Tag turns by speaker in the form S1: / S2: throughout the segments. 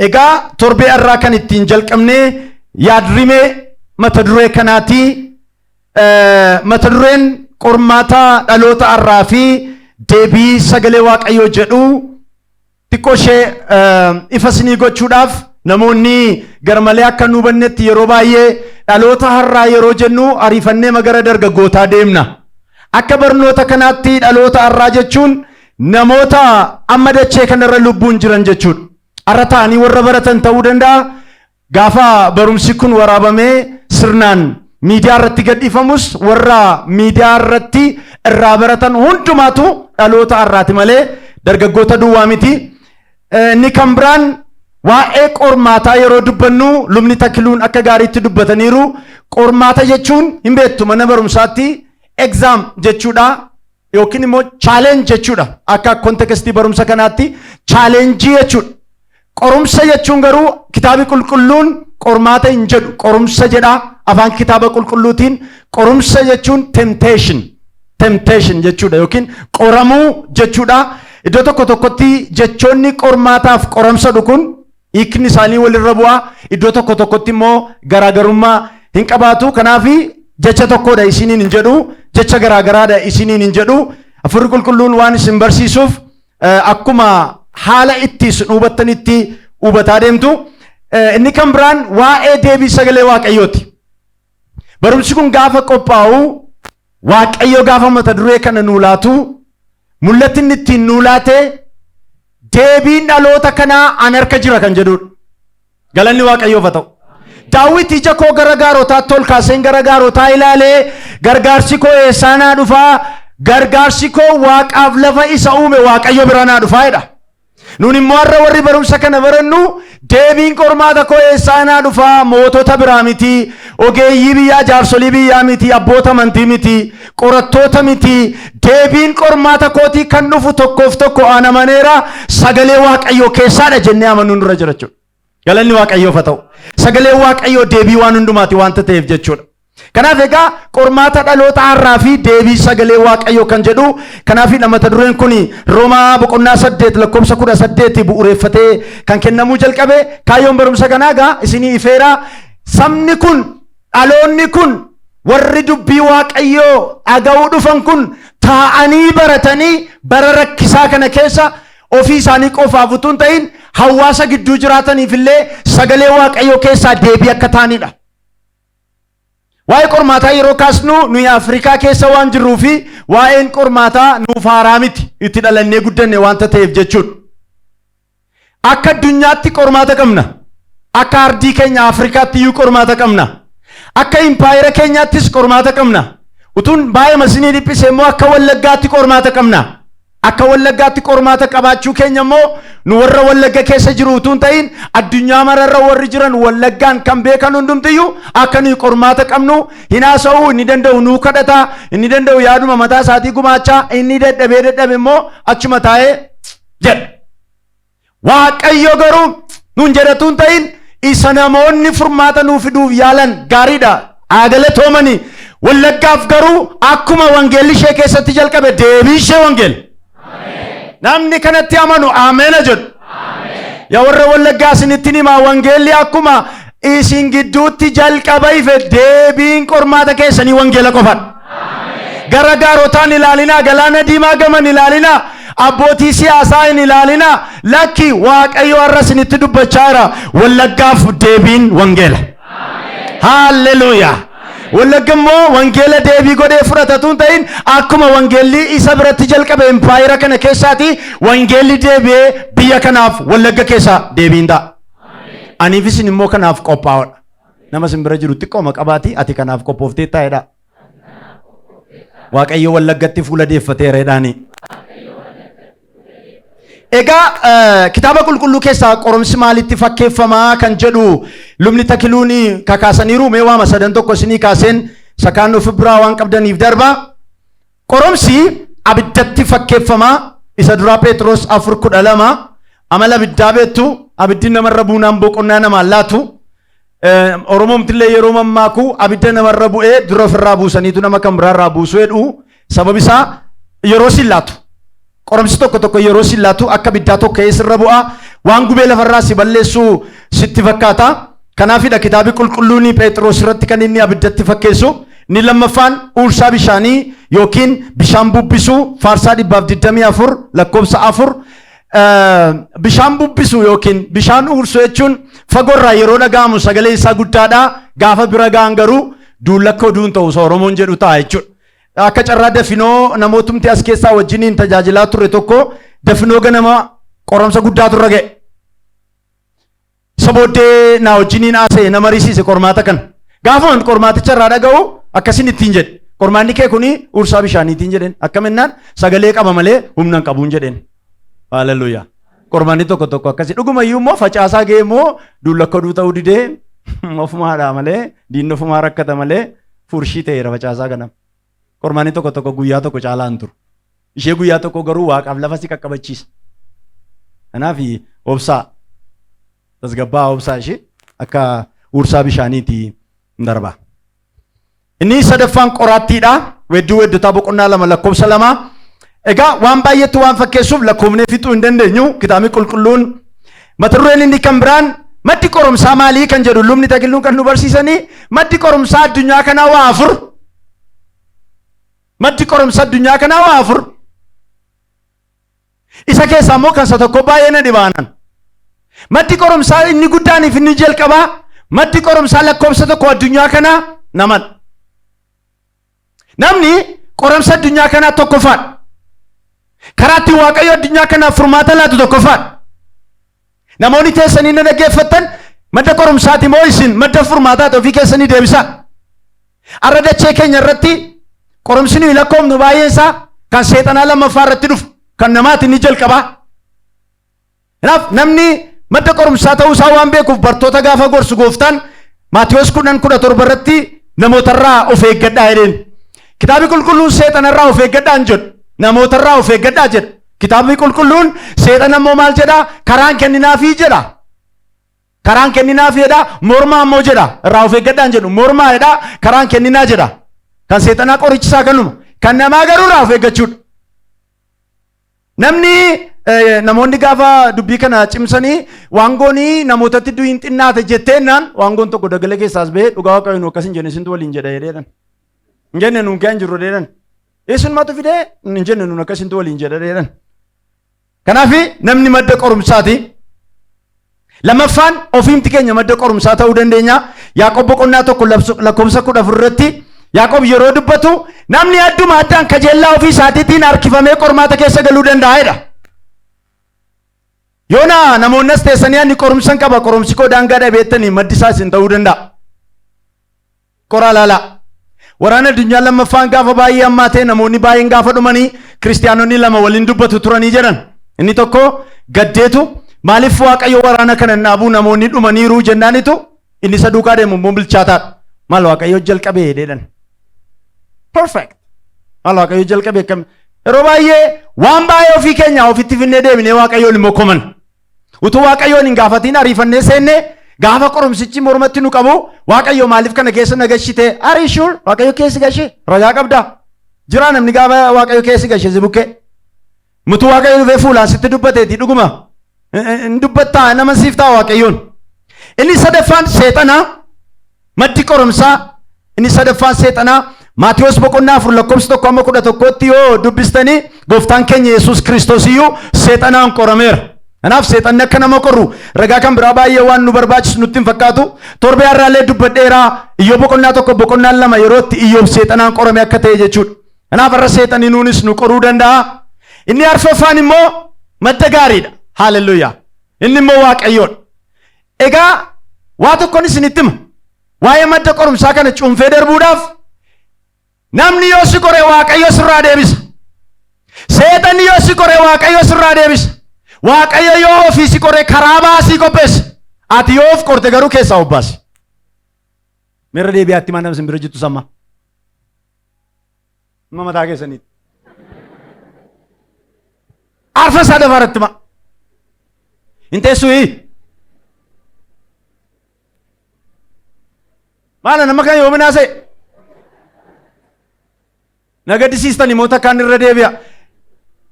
S1: Egaa torbee irraa kan ittiin jalqabnee yaadrimee mata duree kanaati. Mata dureen qormaataa dhaloota har'aa fi deebii sagalee Waaqayyoo jedhu xiqqoo ishee ifa isinii gochuudhaaf, namoonni garmalee akka nu hubannetti, yeroo baay'ee dhaloota har'aa yeroo jennu ariifannee magara dargaggootaa deemna. Akka barnoota kanaatti dhaloota har'aa jechuun namoota amma dachee kanarra lubbuun jiran jechuudha. Har'a ta'anii warra baratan ta'uu danda'a. Gaafa barumsi kun waraabamee sirnaan miidiyaa irratti gadhiifamus warra miidiyaa irratti irraa baratan hundumaatu dhaloota har'aati malee dargaggoota duwwaa miti. Inni kan biraan, waa'ee qormaataa yeroo dubbannu, lubni Takiluun akka gaariitti dubbataniiru. Qormaata jechuun hin beektu, mana barumsaatti exam jechuudha yookiin immoo challenge jechuudha. Akka contextii barumsa kanaatti challenge jechuudha. Qorumsa jechuun garuu Kitaabi Qulqulluun qormaata hin jedhu, qorumsa jedha. Afaan Kitaaba Qulqulluutiin qorumsa jechuun temptation, temptation jechuudha yookiin qoramuu jechuudha. Iddoo tokko tokkotti jechoonni qormaataaf qoramsa kun hiikni isaanii walirra bu'a. Iddoo tokko tokkotti immoo garaagarummaa hin qabaatu. Kanaaf jecha tokkodha isiniin hin jedhu, jecha garaagaraadha isiniin hin jedhu. Hafuurri Qulqulluun waan isin barsiisuuf akkuma haala itti isin hubattanitti hubataa deemtu. Inni kan biraan waa'ee deebii sagalee Waaqayyooti. Barumsi kun gaafa qophaa'u, Waaqayyo gaafa mata duree kana nuu laatu, mul'atni inni ittiin nuu laate deebiin dhaloota kanaa an harka jira kan jedhudha. Galanni Waaqayyoof haa ta'u. Daawit, "Ija koo gara gaarotaatti ol kaaseen gara gaarotaa ilaalee, gargaarsi koo eessaa naa dhufaa? Gargaarsi koo Waaqaaf lafa isa uume Waaqayyo bira naa dhufaa" jedha. Nuun immoo har'a warri barumsa kana barannu, deebiin qormaata koo eessaa naa dhufaa? Mootota biraa miti, ogeeyyii biyyaa, jaarsolii biyyaa miti, abboota amantii miti, qorattoota miti. Deebiin qormaata kootii kan dhufu tokkoof tokko aan amaneera, sagalee Waaqayyoo keessaadha jennee amanuun dura jira jechuudha. Galanni Waaqayyoof haa ta'u. Sagaleen Waaqayyoo deebii waan hundumaati waanta ta'eef jechuudha. Kanaaf egaa qormaata dhaloota har'aa fi deebii sagalee Waaqayyoo kan jedhu kanaafidha. Mata dureen kun Roomaa boqonnaa 8 lakkoofsa 18 bu'uureffatee kan kennamuu jalqabe. Kaayyoon barumsa kanaa egaa isinii ifeera. Sabni kun, dhaloonni kun, warri dubbii Waaqayyoo dhaga'uu dhufan kun taa'anii baratanii bara rakkisaa kana keessa ofii isaanii qofaaf utuu hin ta'in hawaasa gidduu jiraataniif illee sagalee Waaqayyoo keessaa deebii akka ta'anidha. Waa'ee qormaataa yeroo kaasnu, nuyi Afrikaa keessa waan jirruu fi waa'een qormaataa nuuf haaraa miti, itti dhalannee guddanne waanta ta'eef jechuudha. Akka addunyaatti qormaata qabna. Akka ardii keenya Afrikaatti iyyuu qormaata qabna. Akka impaayera keenyaattis qormaata qabna. Utuun baay'ee masinii dhiphise immoo akka Wallaggaatti qormaata qabna. Akka Wallaggaatti qormaata qabaachuu keenya immoo nu warra Wallagga keessa jiru utuu hin ta'in addunyaa mararra warri jiran, Wallaggaan kan beekan hundumtiyyuu akka nuyi qormaata qabnu hin haasa'uu. Inni danda'u nuu kadhata, inni danda'u yaaduma mataa isaatii gumaachaa, inni dadhabee dadhabe immoo achuma taa'ee jedha. Waaqayyo garuu nuun jedhatu hin ta'in, isa namoonni furmaata nuu fiduuf yaalan gaariidha. Haa galatoomani. Wallaggaaf garuu akkuma wangeelli ishee keessatti jalqabe deebii ishee wangeela. Namni kanatti amanu ameena jedhu. Yaa warra Wallaggaa, isinitti himaa, wangeelli akkuma isin gidduutti jalqaba ife deebiin qormaata keessanii wangeela qofadha. Gara gaarotaan ilaalinaa, galaana diimaa gaman ilaalinaa, abbootii siyaasaa hin ilaalinaa. Lakki, Waaqayyo har'a isinitti dubbachaa jira. Wallaggaaf deebiin wangeela. Haalleluuyaa. Wallagga immoo wangeela deebii godhee fudhatatu hin ta'in, akkuma wangeelli isa biratti jalqabe impaayera kana keessaati wangeelli deebi'ee biyya kanaaf Wallagga keessaa deebiin ta'a. Aniif isin immoo kanaaf qophaa'oodha. Nama isin bira jiru xiqqooma qabaati, "Ati kanaaf qophooftee taa'edha. Waaqayyo Wallaggatti fuula deeffateera" jedhaani. Egaa Kitaaba Qulqulluu keessaa qorumsi maalitti fakkeeffamaa kan jedhu lubni Takiluun kakaasaniiru. Mee waama sadan tokko isinii kaaseen sakaan of biraa waan qabdaniif darba. Qorumsi abiddatti fakkeeffamaa. Isa duraa Phexros 4:12. Amala abiddaa beektu, abiddi namarra buunaan boqonnaa namaan laatu. Oromoomtillee yeroo mammaaku abidda namarra bu'ee dura ofirraa buusaniitu nama kan biraarraa buusuu jedhu. Sababi isaa yeroo sin laatu. Qorumsi tokko tokko yeroo sin laatu, akka abiddaa tokko sirra bu'a. Waan gubee lafarraa si balleessu sitti fakkaata. Kanaafidha kitaabi qulqulluun Phexros irratti kan inni abiddatti fakkeessu. Inni lammaffaan uursaa bishaanii yookiin bishaan bubbisuu, Faarsaa 124 lakkoofsa 4. Bishaan bubbisu yookiin bishaan uursu jechuun fagoorraa yeroo dhaga'amu sagalee isaa guddaadha. Gaafa bira ga'an garuu duulla akka oduun ta'u isa Oromoon jedhu ta'a jechuudha. Akka carraa dafinoo namootumti as keessaa wajjiniin tajaajilaa turre tokko dafinoo ganama qoramsa guddaatu irra ga'e. Isa booddee naa wajjiniin haasa'e, nama riisiise qormaata kana. Gaafa qormaaticha irraa dhaga'u akkasin ittiin jedhe. "Qormaanni kee kuni uursaa bishaaniitiin," jedheen. "Akkaminnaan sagalee qaba malee humna hin qabuun," jedheen. Haaleluyyaa. Qormaanni tokko tokko akkasii. Dhuguma iyyuu immoo facaasaa ga'e immoo duulla akka oduu ta'uu didee ofumaadhaa malee, diinni ofumaa rakkata malee, furshii ta'eera facaasaa ganama. Qormaanni tokko tokko guyyaa tokko caalaa hin turu. Ishee guyyaa tokko garuu waaqaaf lafa si qaqqabachiisa. Kanaaf obsaa, tasgabbaa, obsaa, ishee akka uursaa bishaaniiti hin darba. Inni sadaffaan qoraattiidha. Weedduu Weeddotaa boqonnaa 2 lakkoofsa 2. Egaa waan baay'eetti waan fakkeessuuf lakkoofnee fixuu hin dandeenyu. Kitaabni qulqulluun mata dureen inni kan biraan maddi qorumsaa maalii kan jedhu lubni Takilluun kan nu barsiisanii, maddi qorumsaa addunyaa kanaa waa afur. Maddi qorumsaa addunyaa kanaa waa afur. Isa keessaa immoo kan isa tokko baay'ee na dhibaanan. Maddi qorumsaa inni guddaaniif inni jalqabaa, maddi qorumsaa lakkoofsa tokko addunyaa kanaa namadha. Namni qorumsa addunyaa kanaa tokkoffaadha. Karaa ittiin Waaqayyo addunyaa kanaaf furmaata laatu tokkoffaadha. Namoonni teessanii na dhaggeeffattan, madda qorumsaati moo isin madda furmaataati? Ofii keessanii deebisaa. Arra dachee keenya irratti qorumsi nuyi lakkoofnu baay'een isaa kan seexanaa lammaffaa irratti dhufu, kan namaati inni jalqabaa. Kanaaf namni madda qorumsaa ta'uu isaa waan beekuuf, bartoota gaafa gorsu gooftaan Maatiyos 10:17 irratti "Namootarraa of eeggadhaa" jedheen. Kitaabni qulqulluun seexanarraa of eeggadhaa hin jedhu. Namootarraa of eeggadhaa jedha. Kitaabni qulqulluun seexana immoo maal jedhaa? "Karaan kenninaafii" jedha. "Karaan kenninaafii" jedha, "Mormaa" immoo jedha. "Irraa of eeggadhaa" hin jedhu. "Mormaa" jedha, "Karaan kenninaa" jedha. Kan seexanaa qorichisaa kanuma. Kan namaa garuu irraa of eeggachuudha. Namni, namoonni gaafa dubbii kana cimsanii waangoonii namootatti du'i hin xinnaate jetteennaan, waangoon tokko dagala keessaas bahee, "Dhugaa Waaqayyo, nu akkas hin jenne, isintu waliin jedha," jedheedhan. "Hin jenne, nuun kee hin jirru," jedheedhan. "Eessummaatu fidee?" "Hin jenne nuun, akkasintu waliin jedha," jedheedhan. Kanaaf namni madda qorumsaati. Lammaffaan ofiimti keenya madda qorumsaa ta'uu dandeenya. Yaaqoob boqonnaa 1 lakkoofsa 14 irratti Yaaqoob yeroo dubbatu, namni adduma addaan kajeellaa ofii isaatiitiin harkifamee qormaata keessa galuu danda'a jedha. Yoona namoonni as teessanii "Ani qorumsa hin qaba, qorumsi koo daangaa dhabeettanii," maddi isaa isin ta'uu danda'a. Qoraa laalaa. Waraana addunyaa lammaffaan gaafa baay'ee ammaa ta'e, namoonni baay'een gaafa dhumanii, kiristiyaanonni lama waliin dubbatu turanii jedhan. Inni tokko gaddeetu, "Maaliif Waaqayyo waraana kana hin dhaabuu? Namoonni dhumaniiru," jennaanitu, inni isa duukaa deemu immoo bilchaataadha. "Maal, Waaqayyo jalqabee?" jedhan. Perfect. Maal, Waaqayyo jalqabee akkam? Yeroo baay'ee waan baay'ee ofii keenya ofitti finnee deebinee Waaqayyoon immoo koman. Utuu Waaqayyoon hin gaafatiin ariifannee seennee, gaafa qorumsichi mormatti nu qabu, "Waaqayyo maaliif kana keessa na gashite?" Are you sure? Waaqayyo keessa gashe ragaa qabdaa? Jira namni gaafa Waaqayyo keessa gashe si bukkee. Mutuu Waaqayyo dhufee fuulaan sitti dubbateeti dhuguma. Hin dubbattaa, nama siif ta'a Waaqayyoon. Inni sadaffaan seexanaa, maddi qorumsaa inni sadaffaan seexanaa. Maatiyos boqonnaa 4 lakkoofsa 1 amma 11tti yoo dubbistanii, gooftaan keenya Yesuus Kiristoos iyyuu seexanaan qorameera. Kanaaf seexanni akka nama qoru ragaa kan biraa baay'ee waan nu barbaachisu nutti hin fakkaatu. Torbee har'aallee dubbadheeraa, Iyyoob boqonnaa 1, boqonnaan 2 yeroo itti Iyyoob seexanaan qorame akka ta'e jechuudha. Kanaaf har'a seexanni nuunis nu qoruu danda'a. Inni arfaffaan immoo madda gaariidha. Haaleluyyaa. Inni immoo Waaqayyoodha. Egaa waa tokkoon isinitti hima. Waa'ee madda qorumsaa kana cuunfee darbuudhaaf, namni yoo si qore Waaqayyo sirraa deebisa. Seexanni yoo si qore Waaqayyo sirraa deebisa. Waaqayyo yoo ofii si qore karaa baasii qopheessa. Ati yoo of qorte garuu keessaa of baasi. Mirra deebi'aatti maa nama isin bira jirtu samma. Amma mataa keessaniitti. Arfa isaa dafaratti ma. Hin teessuyi. Maala nama kan yoomin haasa'e? Na gaddisiistan, himoota kaan irra deebi'a.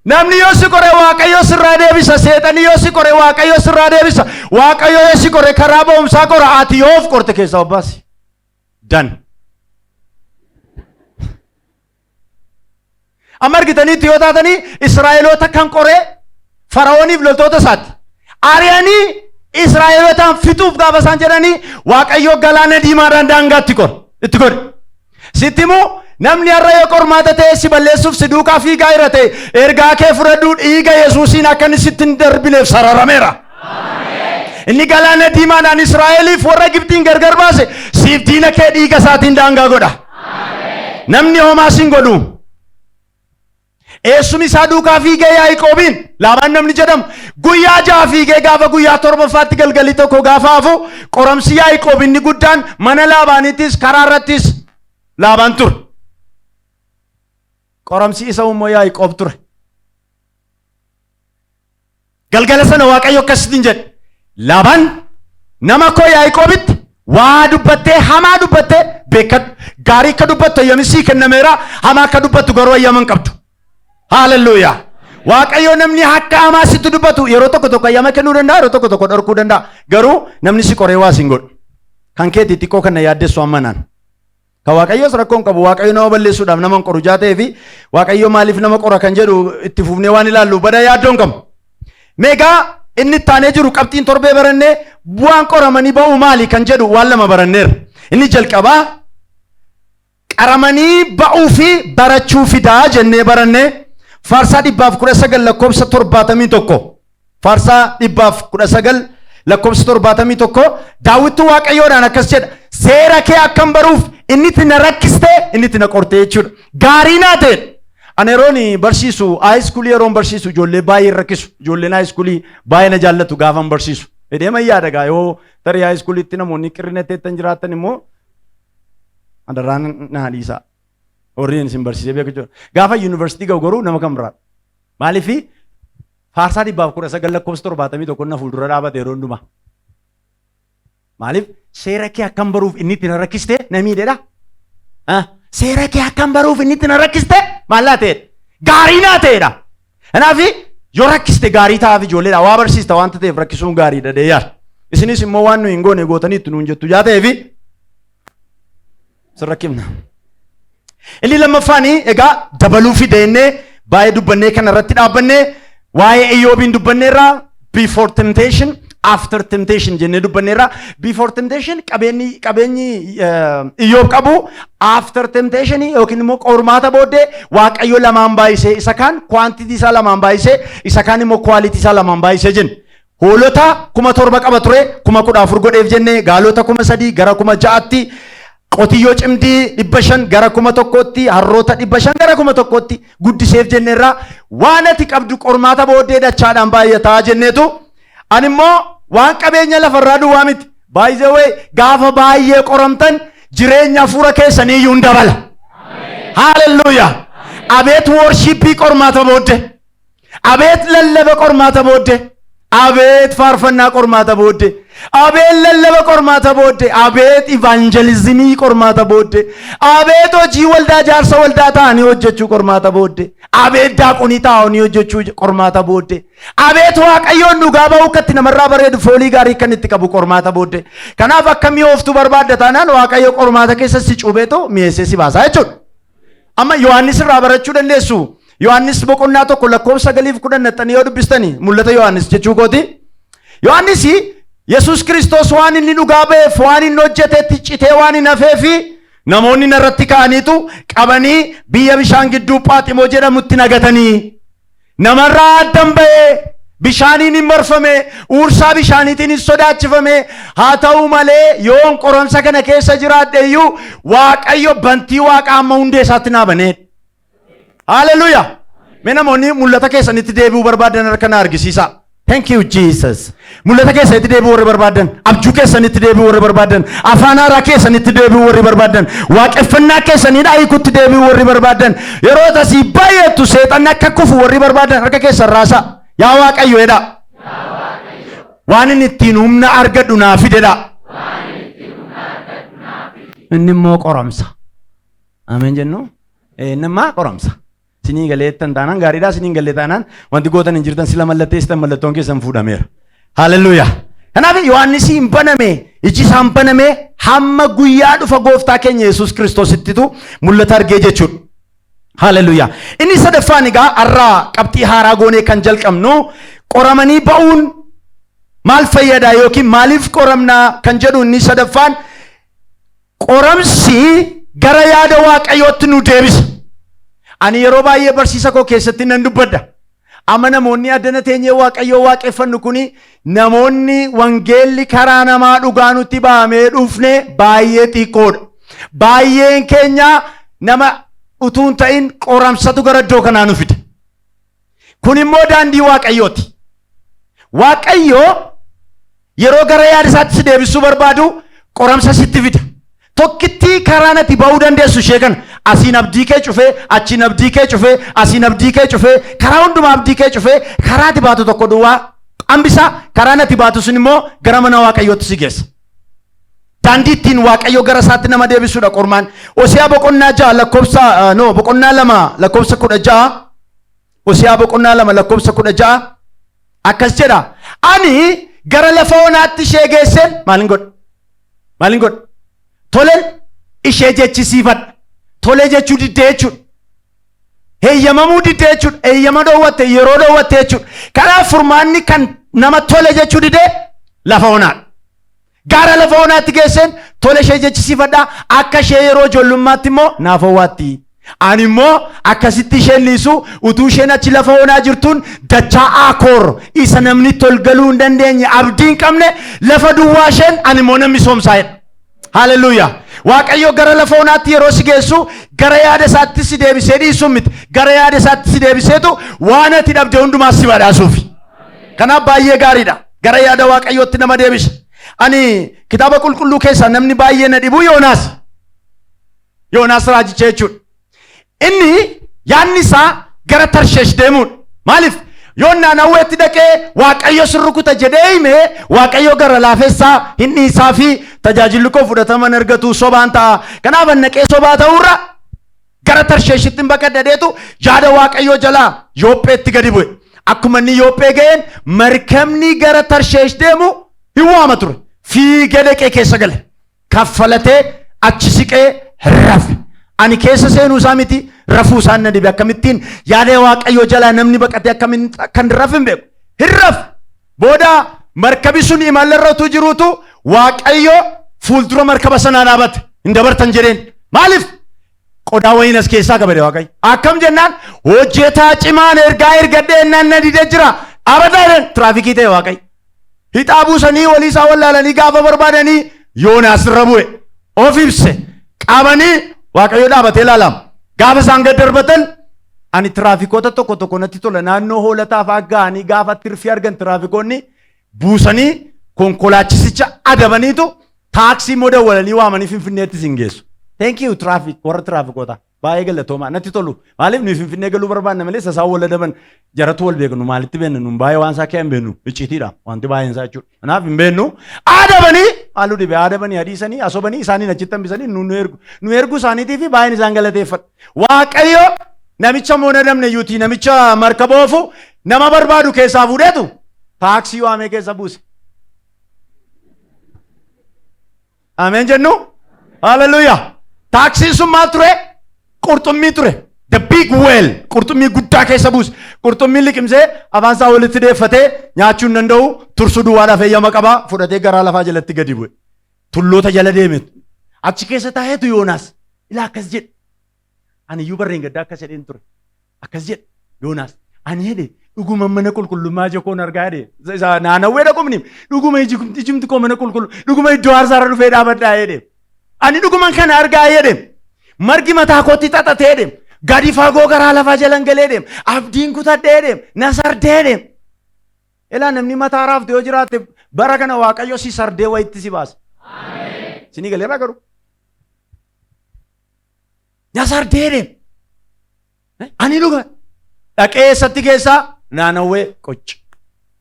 S1: Namni yoo si qore, Waaqayyo sirraa deebisa. Seexanni yoo si qore, Waaqayyo sirraa deebisa. Waaqayyo yoo si qore, karaa ba'umsaa qora. Ati yoo of qorte, keessaa of baasi. Dan. Amma argitaniitti yoo taatanii, Israa'eloota kan qoree Fara'ooniif loltoota isaati. Ari'anii Israa'elotaan fixuuf gaafa isaan jedhanii, Waaqayyo galaana diimaadhaan daangaatti qor itti godhe. Sitti immoo, namni har'a yoo qormaata ta'e si balleessuuf si duukaa fiigaa jira ta'e, ergaa kee fudhadhuu, dhiiga Yesuusiin akka inni sitti hin darbineef sararameera. Inni galaana diimaadhaan Israa'eliif warra Gibxiin gargar baase, siif diina kee dhiiga isaatiin daangaa godha. Namni homaa sin godhu. Eessumi isaa duukaa fiigee Yaaqoobiin, Laabaan namni jedhamu, guyyaa 6 fiigee, gaafa guyyaa torbaffaatti galgalii tokko gaafa hafu, qoramsi Yaaqoob inni guddaan mana Laabaanittis karaa irrattis Laabaan ture. Qoramsi isa immoo Yaaqoob ture. Galgala sana Waaqayyo akkasitiin jedhe: "Laabaan nama koo Yaaqoobitti waa dubbattee, hamaa dubbattee beekadhu. Gaarii akka dubbattu ayyami sii kennameera, hamaa akka dubbattu garuu ayyama hin qabdu." Haalelluuyaa. Waaqayyo namni akka hamaa sitti dubbatu yeroo tokko tokko ayyama kennuu danda'a, yeroo tokko tokko dhorkuu danda'a. Garuu namni si qoree waa siin godhu. Kan keetii xiqqoo kana yaaddessu ammanaan. Kan Waaqayyoos rakkoo hin qabu. Waaqayyo nama balleessuudhaaf nama hin qoru jaa ta'ee fi Waaqayyo maaliif nama qora kan jedhu itti fufnee waan ilaallu bada yaaddoo hin qabu. Meegaa inni itti aanee jiru qabxiin torbee barannee, bu'aan qoramanii ba'uu maali kan jedhu waan lama baranneerra. Inni jalqabaa qaramanii ba'uu fi barachuu fidaa jennee barannee, Faarsaa 119 lakkoofsa 71. Faarsaa 119 lakkoofsa 71, Daawwittu Waaqayyoodhaan akkas jedha: "Seera kee akkan baruuf inni itti na rakkistee, inni itti na qortee" jechuudha. Gaarii naa ta'e. Ani yeroon barsiisu, high schoolii yeroon barsiisu, ijoollee baay'ee rakkisu. Ijoolleen high schoolii baay'ee na jaallatu gaafan barsiisu. Jedhee mayyaadha gaa, yoo tarii high schooliitti namoonni qirrina teettan jiraatan immoo adarraan na dhiisaa. Warri isin barsiisee beeku jechuudha. Gaafa yuunivarsiitii ga'u garuu nama kan biraadha. Maaliifi? Faarsaa 119 lakkoofsa 71 na fuuldura dhaabate yeroo hundumaa. Maaliif? "Seera kee akkam baruuf inni itti na rakkiste na miidhedha. Seera kee akkam baruuf inni itti na rakkiste maal naa ta'edha? Gaarii naa ta'edha." Kanaaf yoo rakkiste gaarii ta'aaf, ijoolleedha. Waa barsiista waanta ta'eef rakkisuun gaariidha deeyyaadha. Isinis immoo waan nu hin goone gootanii itti nuun jettu jaa ta'eefi sin rakkifna. Inni lammaffaanii egaa dabaluu fideennee baay'ee dubbannee kana irratti dhaabbannee, waa'ee Iyyoobiin dubbanneerraa, before temptation, after temptation jennee dubbanneerraa. Before temptation qabeenyi Iyyoob qabu, after temptation yookiin immoo qormaata booddee Waaqayyo lamaan baay'isee, isa kaan quantity isaa lamaan baay'isee, isa kaan immoo quality isaa lamaan baay'isee jenne. Hoolota 7,000 qaba ture, 14,000 godheef jenne, gaalota 3,000 gara 6,000tti, qotiyyoo cimdii 500 gara 1,000tti, harroota 500 gara 1,000tti guddiseef jenneerraa. Waan ati qabdu qormaata booddee dachaadhaan baay'ataa jenneetu, ani immoo waan qabeenya lafarraa duwwaa miti. Baay'ee gaafa baay'ee qoramtan jireenya hafuura keessanii iyyuu hin dabala. Haalelluuyaa! Abeet worshipii qormaata booddee! Abeet lallaba qormaata booddee! Abeet faarfannaa qormaata booddee! Abeet lallaba qormaata booddee! Abeet evangelismii qormaata booddee! Abeet hojii waldaa, jaarsa waldaa ta'anii hojjechuu qormaata booddee! Abeet daaqonii taa'anii hojjechuu qormaata booddee! Abeet Waaqayyoon dhugaa ba'uu akkatti namarraa bareedu, foolii gaarii kan itti qabu qormaata booddee! Kanaaf akka mi'ooftuu barbaadda taanaan, Waaqayyo qormaata keessa si cuubeetu mi'eessee si baasaa jechuudha. Amma Yohaannis irraa barachuu dandeessu. Yohaannis boqonnaa 1 lakkoofsa 9 fi 10 naxxanii yoo dubbistanii, mul'ata Yohaannis jechuu kooti. Yohaannis Yesuus Kiristoos waan inni dhugaa ba'eef, waan inni hojjetetti citee waan hin hafeefi, namoonni narratti ka'aniitu qabanii biyya bishaan gidduu Phaaximoo jedhamutti nagatanii, namarraa addan ba'ee, bishaaniin hin marfame, uursaa bishaaniitiin hin sodaachifame. Haa ta'u malee, yoon qoramsa kana keessa jiraadhe iyyuu, Waaqayyo bantii Waaqa amma hundee isaatti naa banee. Haleluuyaa! Mee namoonni mul'ata keessanitti deebi'uu barbaadan harka na argisiisa. Thank you, Jesus. Mul'ata keessanitti deebi'uu warri barbaadan, abjuu keessanitti deebi'uu warri barbaadan, afaan haaraa keessanitti deebi'uu warri barbaadan, waaqeffannaa keessanii hiikutti deebi'uu warri barbaadan, yeroo tasii baay'eetu seexanni akka kufu warri barbaadan harka keessan raasaa. "Yaa Waaqayyo," jedha. "Waan inni ittiin humna argadhu naa fidedha." Inni immoo qoramsa. Ameen jennu. Inni immoo qoramsa. Sinii galeettan taanaan gaariidha, sinii galee taanaan wanti gootan hin jirtan, sila mallatteessitan mallattoon keessan fuudhameera. Haleluuyaa. Kanaaf Yohaannis hin baname, iji isaa hin baname, hamma guyyaa dhufa gooftaa keenya Yesuus Kiristoosittitu mul'ata argee jechuudha. Haleluuyaa. Inni sadaffaan egaa har'aa qabxii haaraa goonee kan jalqabnu, qoramanii ba'uun maal fayyada yookiin maaliif qoramnaa kan jedhu, inni sadaffaan qoramsi gara yaada Waaqayyootti nu deebisa. Ani yeroo baay'ee barsiisa koo keessatti nan dubbadha. Amma namoonni addana teenyee Waaqayyoo waaqeffannu kuni, namoonni wangeelli karaa namaa dhugaa nutti bahamee dhufne baay'ee xiqqoodha. Baay'een keenya nama utuu hin ta'in qoramsatu gara iddoo kanaa nu fida. Kun immoo daandii Waaqayyooti. Waaqayyoo yeroo gara yaada isaatti si deebisuu barbaadu qoramsa sitti fida. Tokkittii karaa ati ba'uu dandeessu ishee kana. Asiin abdii kee cufee, achiin abdii kee cufee, asiin abdii kee cufee, karaa hundumaa abdii kee cufee, karaa ati baatu tokko duwwaa hambisaa. Karaan ati baatu sun immoo gara mana Waaqayyootti si geessa. Daandii ittiin Waaqayyo gara isaatti nama deebisuudha qormaan. Hosiyaa boqonnaa 6 lakkoofsa, no, boqonnaa 2 lakkoofsa 16. Hosiyaa boqonnaa 2 lakkoofsa 16 akkas jedha. Ani gara lafa onaatti ishee geesseen maalin godha? Maalin godha? Toleen ishee jechisiifadha. Tolee jechuu diddee jechuudha. Heeyyamamuu diddee jechuudha. Heeyyama dhoowwatte, yeroo dhoowwatte jechuudha. Kanaaf furmaanni kan nama tole jechuu didee lafa onaadha. Gara lafa onaatti geesseen tole ishee jechisiifadha. Akka ishee yeroo ijoollummaatti immoo naaf owwaatti. Ani immoo akkasitti isheen liisu, utuu isheen achi lafa onaa jirtuun dachaa Aakoor isa namni tolgaluu hin dandeenye, abdii hin qabne, lafa duwwaa isheen ani immoo namni soomsaa jedha. Haleluuyaa. Waaqayyo gara lafa onaatti yeroo si geessu gara yaada isaatti si deebisee dhiisuu miti. Gara yaada isaatti si deebiseetu waan ati dhabde hundumaa si badhaasuufi. Kanaaf baay'ee gaariidha. Gara yaada Waaqayyootti nama deebisa. Ani kitaaba qulqulluu keessaa namni baay'ee na dhibu Yoonaas. Yoonaas raajicha jechuudha. Inni yaadni isaa gara Tarsheesh deemuudha. Maaliif? Yoon Naanawweetti dhaqee Waaqayyo sin rukuta jedhee hime, Waaqayyo gara laafessaa hin dhiisaa fi tajaajilli koo fudhatama hin argatu, sobaan ta'a. Kanaaf an naqee sobaa ta'uurra gara Tarsheeshitti hin baqadhadeetu yaada Waaqayyoo jalaa Yoopheetti gadi bu'e. Akkuma inni Yoophee ga'een markabni gara Tarsheesh deemu hin waama ture. Fiigee dhaqee keessa gale. Kaffalatee achi siqee rafe. Ani keessa seenuu isaa miti, rafuu isaan na dhibe. Akkamittiin yaada Waaqayyoo jalaa namni baqatee akkamiin kan rafe hin beeku. Hin rafe. Booda markabi sun imalarra utuu jiruutu Waaqayyo fuuldura markaba sanaa dhaabate. Hin dabartan jedheen. Maaliif? Qodaa wayiin as keessaa qabade Waaqayyo. Akkam jennaan, hojjetaa cimaan ergaa ergadhee ennaan na didee jira. Dhaabataa jedheen. Tiraafikii ta'e Waaqayyo. Hixaa buusanii walii isaa wallaalanii gaafa barbaadanii Yoonaas irra bu'e. Of ibse. Qabanii Waaqayyo dhaabatee ilaalama. Gaafa isaan gad darbatan, ani tiraafikoota tokko tokko natti tola, naannoo Hoolataa fa'aa ga'anii gaafa tirfii argan tiraafikoonni buusanii konkolaachisicha adabaniitu taaksii immoo dawwalanii waamanii Finfinneetti isin geessu. Thank you traffic, warra tiraafikoota. Baay'ee galatoomaa, natti tolu. Maaliif, nuyi Finfinnee galuu barbaanna malee sasaan wal adaban jaratu wal beeknu maalitti beekna? Nu baay'ee waan isaa kee hin beeknu, icciitiidha wanti baay'een isaa jechuudha. Kanaaf hin beeknu. Adabanii halluu dhibe adabanii adiisanii asobanii isaaniin achitti hambisanii nu ergu. Nu ergu isaaniitii fi baay'een isaan galateeffadha. Waaqayyo namicha moo nadamne yuutii namicha markaba oofu nama barbaadu keessaa fuudheetu taaksii waamee keessa buuse. Ameen jennu? Haleluuyaa. Taaksiin sun maal ture? Qurxummii ture. The big whale. Qurxummii guddaa keessa buuse. Qurxummii liqimsee afaan isaa walitti deeffatee nyaachuu hin danda'u. Tursuu duwwaadhaaf eeyyama qaba. Fudhatee garaa lafaa jalatti gadi bu'e. Tulloota jala deeme. Achi keessa taa'eetu Yoonaas. Ilaa, akkas jedhe. Ani iyyuu barreen gaddaa akkas jedheen ture. Akkas jedhe Yoonaas. Ani jedhe, dhuguma mana qulqullummaa ija koon argaa jedhe. Isa Naanawwee dhaqumni dhuguma ijumti koo mana qulqullu, dhuguma iddoo aarsaarra dhufee dhaabadhaa jedhe. Ani dhuguman kana argaa jedhe. Margi mataa kootti xaxatee jedhe. Gadi fagoo garaa lafaa jalan galee jedhe. Abdiin kutadhee jedhe. Na sardee jedhe. Ilaa, namni mataa raafte yoo jiraatte, bara kana Waaqayyo si sardee wayitti si baasa. Sinii galeerraa garuu. Na sardee jedhe. Ani dhuga. Dhaqee eessatti keessaa? Naanawwee qocci.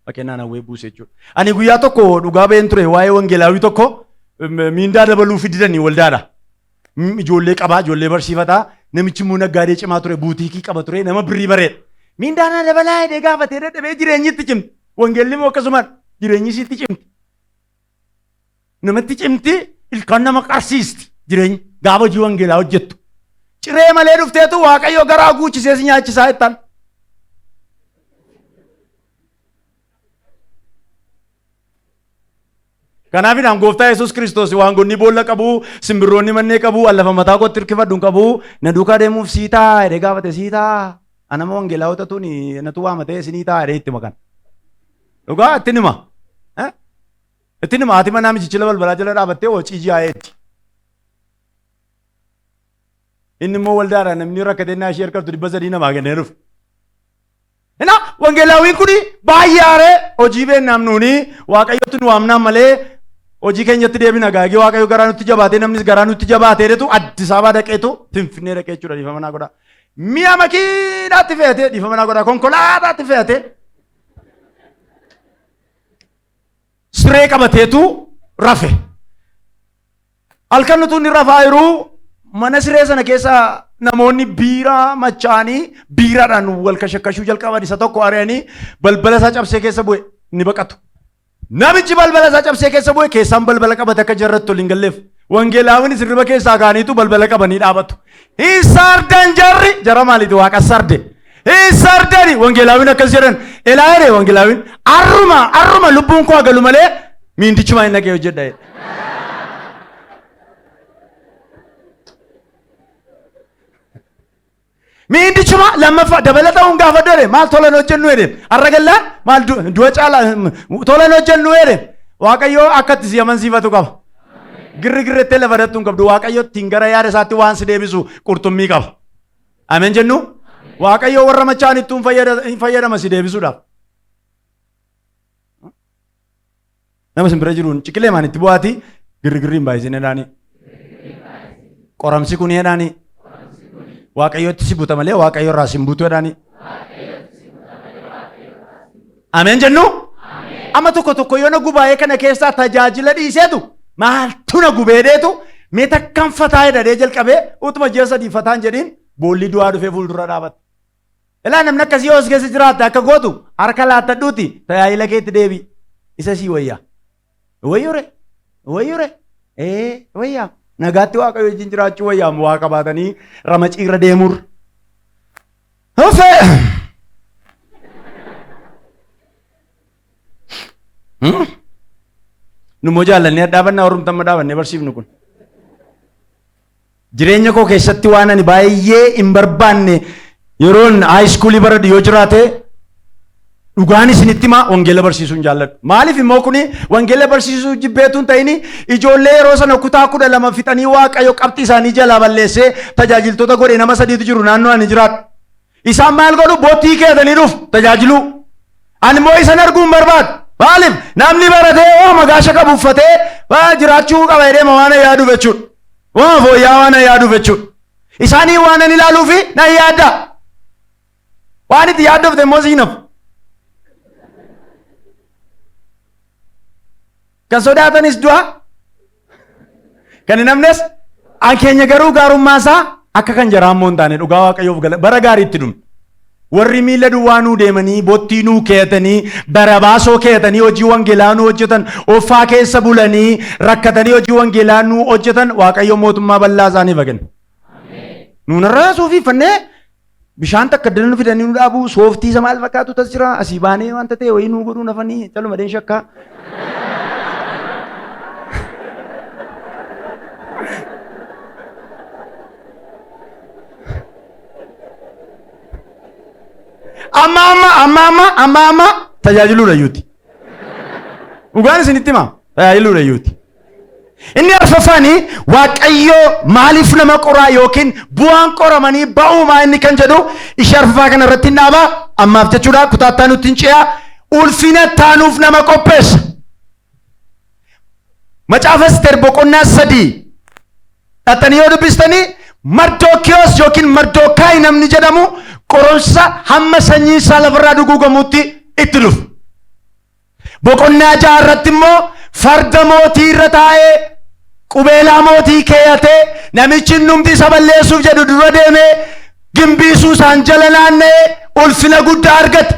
S1: Dhaqee Naanawwee buuse jechuudha. Ani guyyaa tokko dhugaa ba'een ture waa'ee wangeelaawii tokko, miindaa dabaluu fididanii waldaadha. Ijoollee qabaa, ijoollee barsiifataa. Namichi immoo naggaadee cimaa ture, buutiikii qaba ture, nama birrii bareedha. Miindaa naa dabalaa jedhee gaafatee dadhabee jireenyi itti cimti. Wangeelli immoo akkasumaan jireenyi isiitti cimti. Namatti cimti, ilkaan nama qarsiisti jireenyi gaafa hojii wangeelaa hojjettu. Ciree malee dhufteetu Waaqayyo garaa guuchisee si nyaachisaa jettan. Kanaafidhaan gooftaa Yesuus Kiristoos waangonni boolla qabu, simbirroonni mannee qabu, an lafa mataa kootti hirkifadhu hin qabu, na duukaa deemuuf sii ta'a jedhee gaafate sii ta'a. Anama wangeelaawota tuni natu waamatee isinii ta'a jedhee itti makan. Dhugaa ittiin hima. Eh? Ittiin hima haati manaa michichila balbalaa jala dhaabattee hocii ji'aa eetti. Inni immoo waldaadha namni rakkatee naa ishee harkattu 300 namaa kennee dhufe. Ina wangeelaawiin kun baay'ee aaree hojii beeknaam nuuni Waaqayyotti nu waamnaan malee hojii keenyatti deebina gaagee Waaqayyo garaa nutti jabaatee namnis garaa nutti jabaatee jedhetu Addis Ababaa dhaqeetu Finfinnee dhaqee jechuudha dhiifama naa godhaa. Mi'a makiinaatti fe'atee dhiifama naa godhaa konkolaataatti fe'atee siree qabateetu rafe. Halkan utuu inni rafaa jiruu mana siree sana keessa namoonni biiraa machaa'anii biiraadhaan wal kashakkashuu jalqaban isa tokko ari'anii balbala isaa cabsee keessa bu'e ni baqatu. Namichi balbala isaa cabsee keessa bu'e keessaan balbala qabate akka jarratti ol hin galleef. Wangeelaawwan sirriba keessaa ka'aniitu balbala qabanii dhaabatu. Hin sardan jarri jara maaliiti waaqa sarde. Hin sardani wangeelaawwan akkas jedhan elaa jedhe wangeelaawwan arruma arruma lubbuun koo galu malee miindichumaa hin dhaqee hojjedha jedhe. Miindichuma lammaffaa dabalata hun gaafa dore maal tolan hojjennu jedhe har'a gallaan maal du'a caala tolan hojjennu jedhe Waaqayyoo akka itti si amansiifatu qaba. Girri girrettee lafa dattu hin qabdu Waaqayyo ittiin gara yaada isaatti waan si deebisu qurxummii qaba. Ameen jennu Waaqayyo warra machaa'an ittuun hin fayyadama si deebisuudhaaf. Nama isin bira jiruun ciqilee maan itti bu'aati girrigirri hin baay'isin jedhaanii. Qoramsi kun jedhaanii. Waaqayyotti si buta malee Waaqayyo irraa si hin butu jedhaanii. Ameen jennu? Amma tokko tokko yoo na gubaa'ee kana keessaa tajaajila dhiiseetu maaltu na gubeedeetu mee takkan fataa jedhadhee jalqabee utuma ji'a 3 fataan jedhiin boolli du'aa dhufee fuuldura dhaabata. Ilaa namni akkasii yoo as keessa jiraatte akka gootu harka laattadhuuti tajaajila keetti deebi. Isa sii wayyaa. Wayyure. Wayyure. Ee wayyaa. Nagaatti Waaqayyo wajjin jiraachuu wayyaa waa qabaatanii ramaciirra deemurra. Hufee. Nummoo jaallannee dhaabannaa horumtamma dhaabannee barsiifnu kun. Jireenya koo keessatti waan ani baay'ee hin barbaanne yeroon high schoolii baradhu yoo jiraate dhugaan isinitti himaa wangeela barsiisuu hin jaalladhu. Maaliif immoo kuni wangeela barsiisuu jibbeetu hin ta'ini ijoollee yeroo sana kutaa 12 fixanii Waaqayyo qabxii isaanii jalaa balleessee tajaajiltoota godhe nama sadiitu jiru naannoo ani jiraadhu. Isaan maal godhu bottii keetanii dhufu tajaajiluu. Ani immoo isan arguu hin barbaadu. Maaliif namni baratee oo magaasha qabu uffatee jiraachuu qaba jedhee waan yaaduuf jechuudha. Waan fooyya'aa waan yaaduuf jechuudha. Isaanii waan ani ilaaluu fi nan yaadda. Waan itti yaaddofte immoo siin hafu. Kan sodaatanis du'a. Kan hin hafnes an keenya garuu gaarummaa isaa akka kan jaraa immoo hin taane dhugaa Waaqayyoof gala bara gaariitti dhumne. Warri miila duwwaa nuu deemanii bottii nuu keeyatanii barabaasoo keeyatanii hojii wangeelaa nuu hojjetan offaa keessa bulanii rakkatanii hojii wangeelaa nuu hojjetan Waaqayyo mootummaa bal'aa isaaniif haa kennu. Nuun har'a suufii uffannee bishaan takka dana nu fidanii nu dhaabu sooftii isa maal fakkaatu tas jira asii baanee wanta ta'e wayii nuu godhuu nafanii caluma deen shakkaa. Amma amma amma amma amma amma tajaajiluudha iyyuuti. Dhugaan isinitti hima tajaajiluudha iyyuuti. Inni arfaffaan Waaqayyo maaliif nama qoraa yookiin bu'aan qoramanii ba'uu maa inni kan jedhu ishee arfaffaa kana irratti hin dhaaba ammaaf jechuudha kutaa itti aanutti hin ce'a ulfina taanuuf nama qopheessa. Macaafa Ester boqonnaa 3 dhaxxanii yoo dubbistanii Mardookiyoos yookiin Mardookaay namni jedhamu qoromsa hamma sanyiin isaa lafarraa duguugamutti itti dhufu. Boqonnaa 6 irratti immoo farda mootii irra taa'ee Qubeelaa mootii keeyatee namichi innumti isa balleessuuf jedhu dura deemee gimbii Suusaan jala naanna'ee ulfina guddaa argate.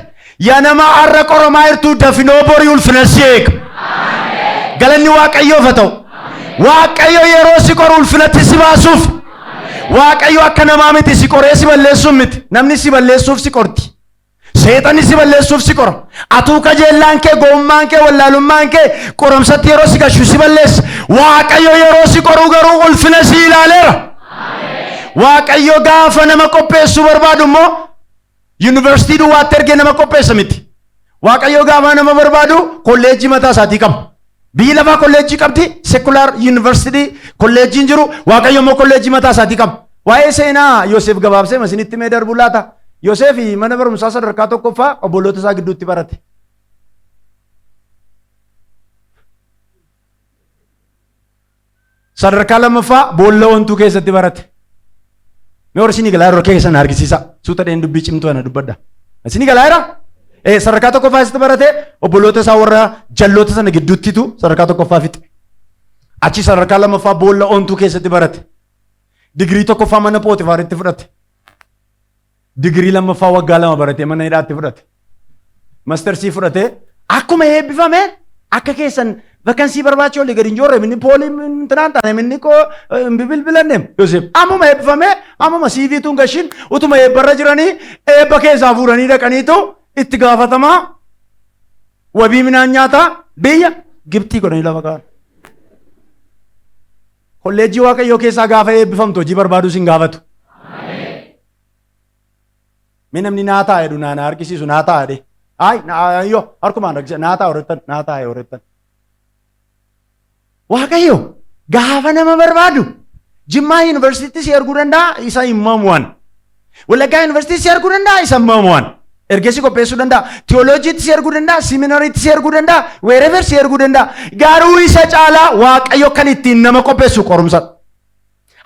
S1: Yaa nama har'a qoramaa jirtuu dafinoo borii ulfina si eega. Galanni Waaqayyoof haa ta'u. Waaqayyo yeroo si qoru ulfinatti si baasuuf. Waaqayyo akka namaa miti si qoree si balleessuuf miti. Namni si balleessuuf si qorti. Seexanni si balleessuuf si qora. Atuu kajeellaan kee, gowwummaan kee, wallaalummaan kee qoramsatti yeroo si gashu si balleessa. Waaqayyo yeroo si qoru garuu ulfina si ilaaleera. Waaqayyo gaafa nama qopheessuu barbaadu immoo yuunivarsiitii duwwaatti ergee nama qopheessa miti. Waaqayyo gaafa nama barbaadu kolleejjii mataa isaatii qaba. Biyyi lafaa kolleejjii qabdi, secular university kolleejjiin jiru, Waaqayyo immoo kolleejjii mataa isaatii qaba. Waa'ee seenaa Yoseef gabaabsee isinitti mee darbu laata? Yoseef mana barumsaa sadarkaa tokkoffaa obboloota isaa gidduutti barate. Sadarkaa lammaffaa boolla wantuu keessatti barate. Mee warri isinii galaa yeroo keessan argisiisa. Suuta dheen dubbii cimtuu ana dubbadha. Isinii galaa jira? Ee sadarkaa tokkoffaa keessatti barate obboloota isaa warra jalloota sana gidduuttitu sadarkaa tokkoffaa fixe. Achi sadarkaa lammaffaa boolla ontuu keessatti barate. Digirii tokkoffaa mana Pootifaaritti fudhate. Digirii lammaffaa waggaa 2 baratee mana hidhaatti fudhate. Mastersii fudhatee akkuma eebbifame akka keessan vakansii barbaacha olii gadi hin joorre minni poolii intinaan taane minni koo hin bilbilanne Yoseef ammuma eebbifame ammuma CV tuun gashin utuma eebbarra jiranii eebba keessaa fuudhanii dhaqaniitu itti gaafatamaa wabii midhaan nyaataa biyya Gibxii godhanii lafa kaa'an. Kolleejjii Waaqayyoo keessaa gaafa eebbifamtu hojii barbaaduu sin gaafatu. Mee namni naa ta'a jedhu naa na argisiisu naa ta'a jedhe. Ayi ayyoo harkumaan argisiisa naa ta'a horattan naa ta'a horattan. Waaqayyo gaafa nama barbaadu Jimmaa Yuunivarsiitii si erguu danda'a isa hin mamu'an. Wallaggaa Yuunivarsiitii si erguu danda'a isa hin mamu'an. Ergee si qopheessuu danda'a. Tiyooloojiitti si erguu danda'a. Siminariitti si erguu danda'a. Weerever si erguu danda'a. Garuu isa caalaa Waaqayyo kan ittiin nama qopheessu qorumsa.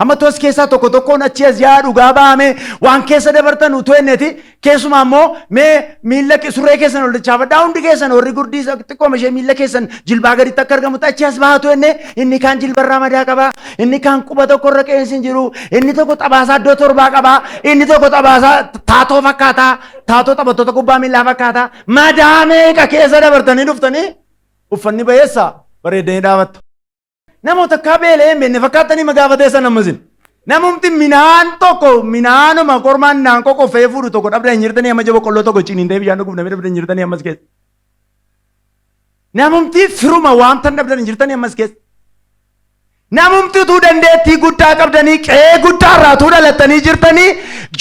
S1: Amma tos keessaa tokko tokkoon achi as yaa dhugaa ba'ame waan keessa dabartan utuu enneeti keessumaa immoo mee miilla surree keessan ol dachaafadhaa hundi keessan warri gurdii xiqqooma ishee miilla keessan jilbaa gaditti akka argamutti achi as baatu enne inni kaan jilbarraa madaa qaba inni kaan quba tokko irra qeensi hin jiru inni tokko xabaasaa iddoo torbaa qaba inni tokko xabaasaa taatoo fakkaata taatoo taphattoota kubbaa miillaa fakkaata madaa meeqa keessa dabartanii dhuftanii uffanni ba'eessa bareeddanii dhaabattu. Namoota akka beela'ee hin beekne fakkaattanii ma gaafa teessan amma isin. Namumti minaan tokko minaanuma kormaan naan qoqqoffee fuudhu tokko dhabda hin jirtanii amma ija boqqolloo tokko ciniin ta'ee bishaan dhuguuf namni dhabda hin jirtanii ammas keessa. Namumti firuma waamtan dhabdan hin jirtanii ammas keessa. Namumti utuu dandeettii guddaa qabdanii qe'ee guddaa irraa utuu dhalattanii jirtanii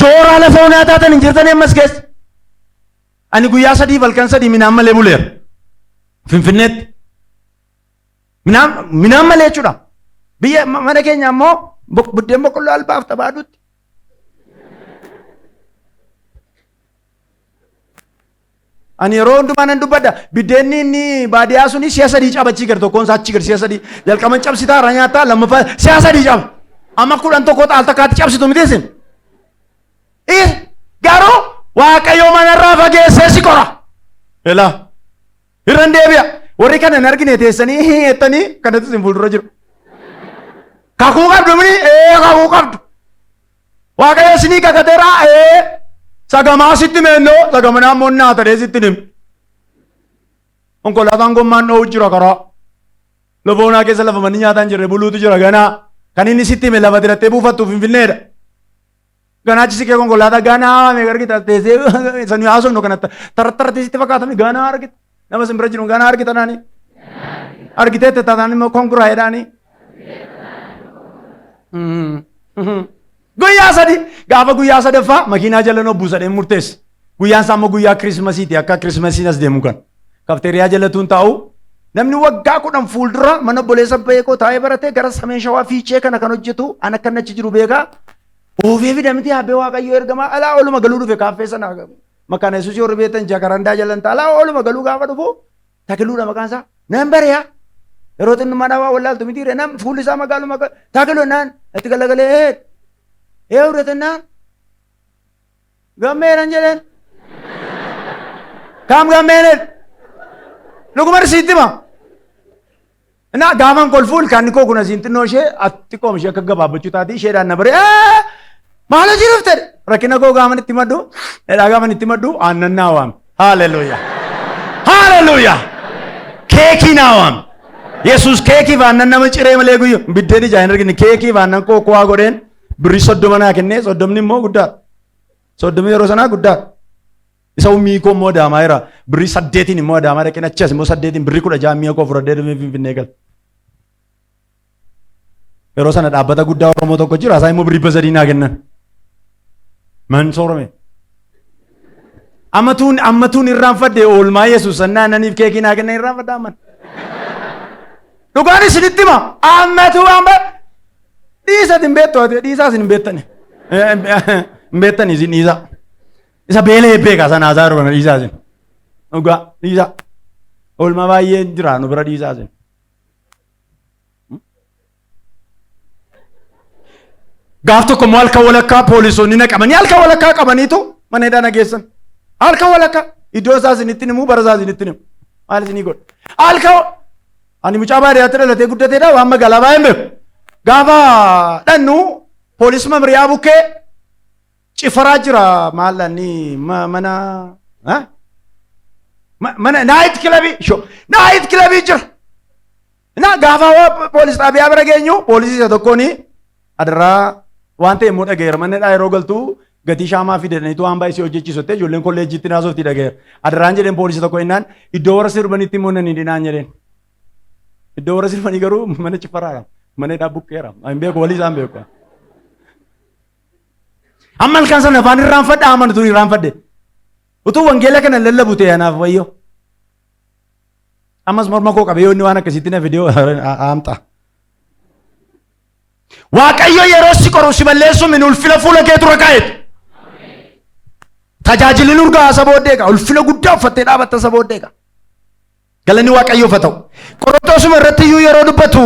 S1: jooraa lafa onaa taatan hin jirtanii ammas keessa. Ani guyyaa 3 halkan 3 minaan malee buleera. Finfinneetti. Minaan, minaan malee jechuudha. Biyya mana keenya ammoo buddeen boqqolloo albaaf xabaadutti. Ani yeroo hundumaa nan dubbadha. Biddeenni inni baadiyaa suni si'a 3 caba achii gad tokkoon isaa achii gad si'a 3. Jalqaban cabsitaa irraa nyaattaa lammaffaa si'a 3 caba. Amma 11 al takkaatti cabsitu miti isin. Garuu Waaqayyo manarraa fageessee si qora. Ilaa. Irran deebi'a. Warri kana hin argine teessanii hii jettanii kanatu isin fuuldura jiru. Kakuu qabdu mini ee kakuu qabdu. Waaqayyo isinii kakateera ee sagamaa sitti meennoo sagamanaa immoo naa ta'ee sitti himi. Konkolaataan gommaan dho'u jira karaa. Lafa onaa keessa lafa manni nyaataan jirre buluutu jira ganaa. Kan inni sitti hime lafa dirattee buufattu Finfinneedha. Ganaa achi siqee konkolaataa ganaa meeqa argita teessee isa nuyi haasofnu kana tarattaratti sitti fakkaatame ganaa argita. Nama sin bira jiru ganaa argita naani. Argitee tataan immoo konkuraa jedhaani. Guyyaa sadi gaafa guyyaa sadaffaa makiinaa jala nobbu sadeen murteesse. Guyyaan isaa immoo guyyaa kirismasiiti akka kirismasiin as deemu kan. Kafteeriyaa jalatuun taa'u namni waggaa 10 fuuldura mana obboleessa beekoo taa'ee barate gara sameen shawaa fiichee kana kan hojjetu an akka inni achi jiru beekaa. Oofee fida miti abbee waaqayyoo ergamaa alaa oluma galuu dhufe kaaffee sana maqaan yesuusii warri beektan jakarandaa jalan ta'a alaa oluma galuu gaafa dhufu takiluudha maqaan isaa nan bari'a yeroo xinnummaa dhaabaa wallaaltu miti nam fuulli isaa magaaluma takiluu naan itti galagalee ee ee hudhatannaan gammee nan jedheen kaam gammeen dhuguma sitti hima. Innaa gaafan kolfuu ilkaanni koo kun asiin xinnoo ishee xiqqoom ishee akka gabaabbachuu taati isheedhaan na bare, "Maal hojii dhufte?" Rakkina koo gaafan itti maddu, dhadhaa gaafan itti maddu, aannan naa waame. Haaleluyyaa. Haaleluyyaa. Keekii naa waame. Yesuus keekii fi aannan nama ciree malee guyyu biddeen ijaa hin argine. Keekii fi aannan koo kuwaa godheen birrii 30 naa kennee. 30 immoo guddaadha. 30 yeroo sanaa guddaadha. Isa mi'i koo immoo Adaamaa jira. Birrii 8n immoo Adaamaa dhaqeen, achi as immoo 8n birrii 16 mi'a koo fudhadhee dhufee Finfinnee gala. Yeroo sana dhaabbata guddaa Oromoo tokko jira. Isaan immoo birrii 300 naa kennan. Man soorame. Ammatuun irraanfadhe oolmaa Yesuus sannaa naniif keekii naa kennan irraanfadha amman. Dhugaan isinitti hima. Ammatuu amma dhiisati hin beektu, ati dhiisaa isin hin beektani. Hin beektani isin, dhiisaa. Isa beela beekaa sana haasaa yeroo kana, dhiisaa isin. Dhugaa dhiisaa. Oolmaa baay'ee jira nu bira, dhiisaa isin. Gaaf tokko immoo halkan walakkaa poolisoonni na qabanii, halkan walakkaa qabaniitu mana hidhaa na geessan. Halkan walakkaa, iddoo isaa isinitti himu, bara isaa isinitti himu. Maal isinii godha? Halkan ani mucaa baadiyyaatti dhalatee guddateedha, waan magaalaa baay'een beeku. Gaafa dhannu poolis mamriyaa bukkee cifaraa jira, maal inni mana mana night club, night club jira. Na gaafa poolis xaabiyaa bira geenyu poolisii isa tokkoon, "Adaraa, waan ta'e immoo dhagayeera, manni dhaa yeroo galtu gatii shaamaa fidaniitu waan baay'ee si hojjechiisu jettee ijoolleen kolleejjiitti naasofti dhagayeera. Adaraan," jedheen poolisii tokko innaan, "iddoo warra sirbanitti immoo nan hidhinaan," jedheen. Iddoo warra sirbanii garuu mana cifaraadha. Mana hidhaa buqqeera. Hin beeku, walii isaan beeku. Amma halkan sana afaan irraanfadha, amantuun irraanfadhe. Utuu wangeela kana lallabu ta'e anaaf wayyoo. Ammas morma koo qabee yoo inni waan akkasiitti na fidee haamxa. Waaqayyo yeroo si qoru si balleessu min ulfina fuula kee dura kaa'etu. Tajaajilli urgaa isa booddee egaa ulfina guddaa uffattee dhaabatta isa booddee egaa. Galanni Waaqayyoof haa ta'u. Qorontosuma irratti iyyuu yeroo dubbatu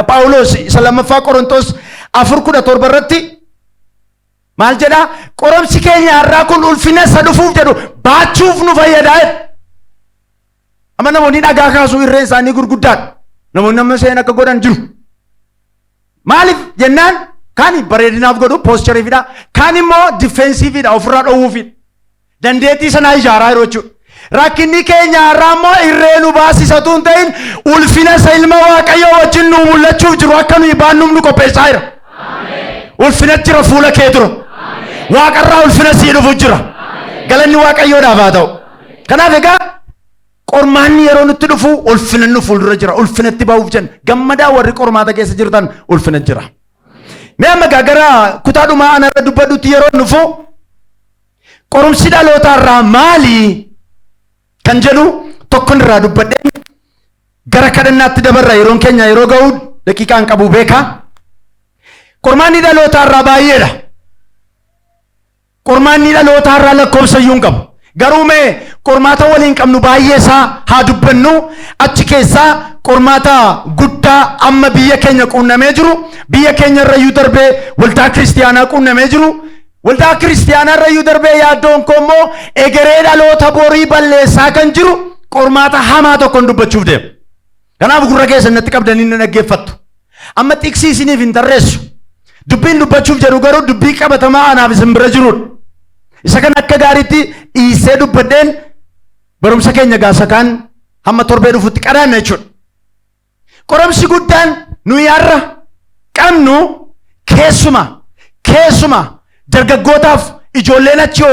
S1: Phaawulos isa lammaffaa Qorontos 4:17 irratti maal jedhaa? "Qoromsi keenya har'aa kun ulfina isa dhufuuf jedhu baachuuf nu fayyadaa," jedha. Amma namoonni dhagaa kaasuu irreen isaanii gurguddaadha. Namoonni amma seen akka godhan jiru. Maaliif jennaan, kaan bareedinaaf godhu, postureiifidha. Kaan immoo defenseiifidha, ofirraa dhowwuufidha. Dandeettii sanaa ijaaraa yeroo jechuudha. Rakkinni keenya har'aa immoo irree nu baasisatu hin ta'in, ulfina isa ilma Waaqayyoo wajjin nu mul'achuuf jiru akka nuyi baannuuf nu qopheessaa jira. Ulfina jira fuula kee dura. Waaqarraa ulfina sii dhufu jira. Galanni Waaqayyoodhaaf haa ta'u. Kanaaf egaa qormaanni yeroo nutti dhufu ulfina nu fuuldura jira. Ulfinatti ba'uuf jenna. Gammadaa, warri qormaata keessa jirtan, ulfina jira. Mee amma egaa gara kutaa dhumaa anarra dubbadhutti yeroo dhufu, qorumsi dhalootaa irraa maali kan jedhu tokkon irraa dubbadhee gara kadhannaatti dabarra. Yeroon keenya yeroo ga'u daqiiqaan qabu beeka. Qormaanni dhalootaa irraa baay'eedha. Qormaanni dhalootaa irraa lakkoofsa iyyuu hin qabu. Garuu mee qormaata waliin qabnu baay'ee isaa haa dubbannu. Achi keessaa qormaata guddaa amma biyya keenya quunnamee jiru, biyya keenya irra iyyuu darbee waldaa kiristiyaanaa quunnamee jiru, waldaa kiristiyaanaa irra iyyuu darbee yaaddoon koo immoo egeree dhaloota borii balleessaa kan jiru qormaata hamaa tokkoon dubbachuuf deema. Kanaaf gurra keessan natti qabdanii na dhaggeeffattu. Amma xiqsii isiniif hin tarreessu. Dubbiin dubbachuuf jedhu garuu dubbii qabatamaa anaaf isin bira jirudha. Isa kana akka gaariitti dhiisee dubbadheen barumsa keenya gaasa kaan hamma torbee dhufutti qadaanna jechuudha. Qoromsi guddaan nuyi har'a qabnu, keessuma dargaggootaaf ijoolleen achi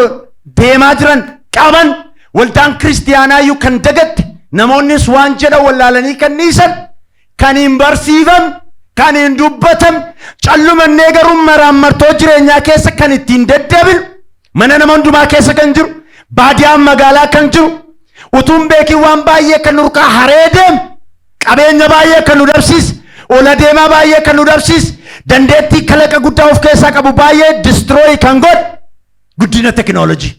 S1: deemaa jiran qaban, waldaan kiristiyaanaa iyyuu kan dagatte, namoonnis waan jedhan wallaalanii kan dhiisan, kan hin barsiifamne, kan hin dubbatamne, callumannee garuu maraammartoo jireenyaa keessa kan ittiin deddeebinu, mana nama hundumaa keessa kan jiru, baadiyyaa magaalaa kan jiru, utuun beekin waan baay'ee kan nurkaa haree deemu, qabeenya baay'ee kan nu dhabsiise, ola deemaa baay'ee kan nu dhabsiise, dandeettii kalaqa guddaa of keessaa qabu baay'ee destroy kan godhe guddina tekinooloojii.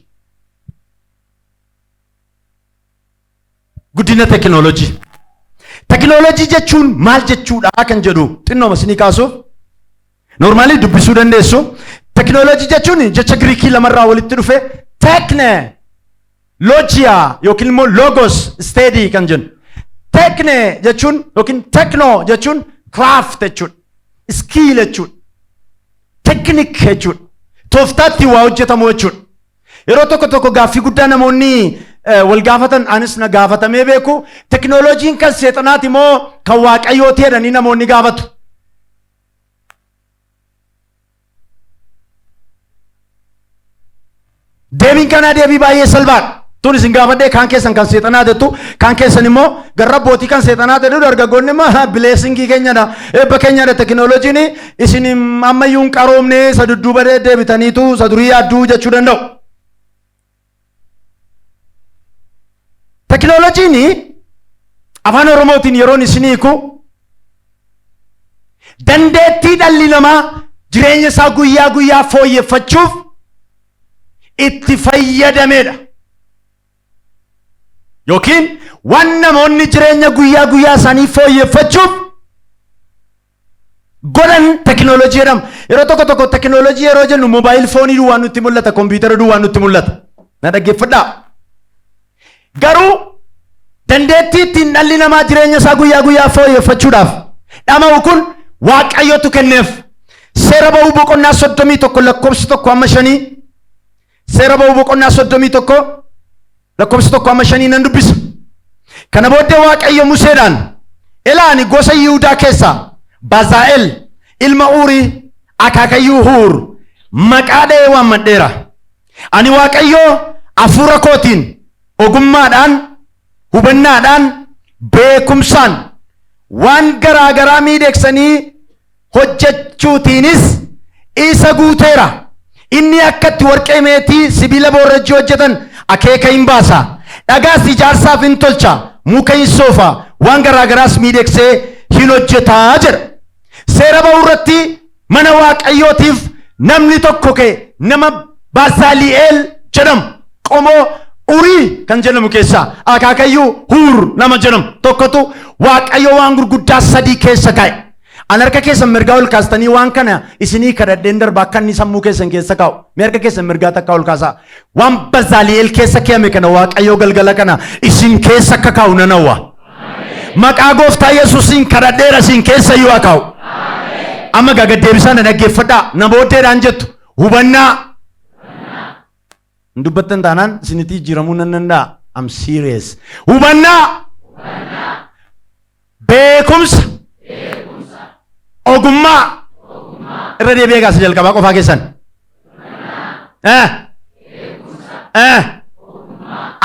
S1: Guddina tekinooloojii. Tekinooloojii jechuun maal jechuudha kan jedhu xinnooma isinii kaasuuf, normally dubbisuu dandeessu. Tekinooloojii jechuun jecha Giriikii lamarraa walitti dhufe, techne logia yookiin immoo logos, study kan jennu. Tekne jechuun yookiin teknoo jechuun craft jechuudha. Skill jechuudha. Technique jechuudha. Tooftaatti waa hojjetamu jechuudha. Yeroo tokko tokko gaaffii guddaa namoonni wal gaafatan, anis na gaafatamee beeku, teknooloojiin kan seexanaati moo kan waaqayyooti jedhanii namoonni gaafatu. Deebiin kanaa deebii baay'ee salphaadha. Tun isin gaafadhee, kaan keessan kan seexanaa jettu, kaan keessan immoo garra abbootii kan seexanaa jedhu, dargaggoonni immoo blessingii keenyadha, eebba keenyadha teknooloojiin, isin ammayyuu hin qaroomne, isa dudduuba deebitaniitu isa durii yaadduu jechuu danda'u. Teknooloojiin afaan Oromootiin yeroon isin hiiku, dandeettii dhalli namaa jireenya isaa guyyaa guyyaa fooyyeffachuuf itti fayyadamedha. Yookiin waan namoonni jireenya guyyaa guyyaa isaanii fooyyeffachuuf godhan teknoolojii jedhama. Yeroo tokko tokko teknoolojii yeroo jennu mobile phoneii duwwaan nutti mul'ata, kompiitara duwwaan nutti mul'ata. Na dhaggeeffadhaa. Garuu dandeettii ittiin dhalli namaa jireenya isaa guyyaa guyyaa fooyyeffachuudhaaf dhama'u kun Waaqayyotu kenneef. Seera Ba'uu boqonnaa 31 lakkoofsa 1 hamma 5, Seera Ba'uu boqonnaa 31 lakkoofsa 1 hamma 5 nan dubbisa. Kana booddee Waaqayyo Museedhaan, "Ilaa, ani gosa Yihudaa keessaa Bazaa'el ilma Uurii, akaakayyuu Huur, maqaa dha'ee waammadheera. Ani Waaqayyo hafuura kootiin, ogummaadhaan, hubannaadhaan, beekumsaan, waan garaa garaa miidheeksanii hojjechuutiinis isa guuteera. Inni akka itti warqee, meetii, sibiila boorrajjii hojjetan akeeka hin baasa. Dhagaas ijaarsaaf hin tolcha, muka hin soofa, waan garaa garaas miidheeksee hin hojjetaa" jedha. Seera Ba'uu irratti mana Waaqayyootiif namni tokko ka'e, nama Bazaali'eel jedhamu, qomoo Urii kan jedhamu keessaa akaakayyuu Huur nama jedhamu tokkotu Waaqayyo waan gurguddaa sadii keessa kaa'e. An harka keessan mirgaa ol kaastanii waan kana isinii kadhadheen darba, akka inni sammuu keessan keessa kaa'u. Mee harka keessan mirgaa takka ol kaasaa. Waan Bazaali'eel keessa kaa'ame kana Waaqayyo galgala kana isin keessa akka kaa'u nan hawwa. Maqaa Gooftaa Yesuusiin kadhadheera, isin keessa iyyuu haa kaa'u. Amma gaa gaddeebisaa na dhaggeeffadhaa. Na booddeedhaan jettu: hubannaa. Hin dubbattan taanaan isinitti jijjiiramuu nan danda'a. I'm serious. Hubannaa. Beekumsa. Ogummaa. Irra deebi'ee gaasa jalqabaa qofaa keessan.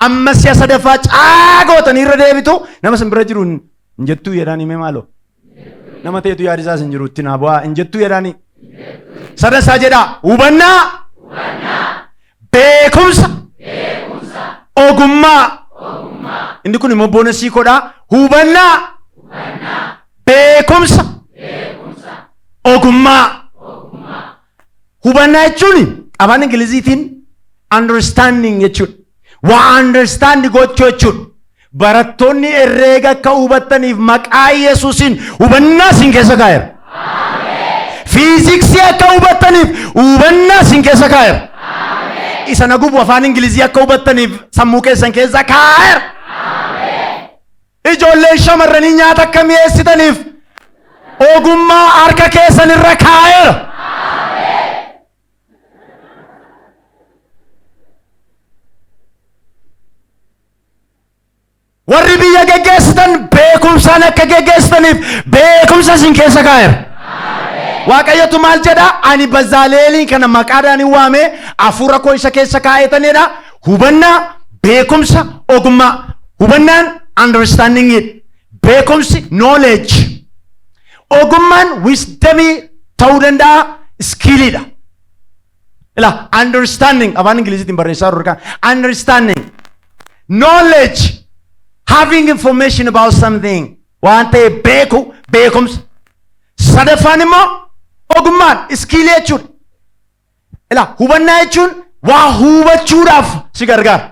S1: Amma si'a sadaffaa caagootanii irra deebitu. Nama sin bira jiru, "Hin jettuu?" jedhaan himee maaloo. Nama ta'etu yaadi isaas hin jiru, itti naa bu'aa. "Hin jettuu?" jedhaani. Sadasaa jedhaa: hubannaa. Beekumsa. Ogummaa. Inni kun immoo bonusii kodhaa. Hubannaa. Beekumsa. Ogummaa. Hubannaa jechuun afaan Ingiliziitiin understanding jechuudha. Waa understand gochuu jechuudha. Barattoonni herreega akka hubattaniif maqaa Yesuusiin hubannaa isin keessa kaa'eera. Fiiziksii akka hubattaniif hubannaa isin keessa kaa'eera. Isa na gubu, afaan Ingilizii akka hubattaniif sammuu keessan keessa kaa'eera. Ijoolleen shamarranii nyaata akka mi'eessitaniif ogummaa harka keessan irra kaa'eera. Warri biyya geggeessitan beekumsaan akka geggeessitaniif beekumsa isin keessa kaa'eera. Waaqayyotu maal jedha? "Ani Bazaaleeliin kana maqaadhaan hin waame, hafuura koo isa keessa kaa'etanidha." Hubannaa, beekumsa, ogummaa. Hubannaan understanding, beekumsi knowledge. Ogummaan wisdomii ta'uu danda'a, skilliidha. Ila understanding afaan Ingiliziitiin barreessaa jiru kan understanding, knowledge, having information about something, waan ta'e beeku, beekumsa. Sadaffaan immoo ogummaan skillii jechuudha. Ila hubannaa jechuun waa hubachuudhaaf si gargaara.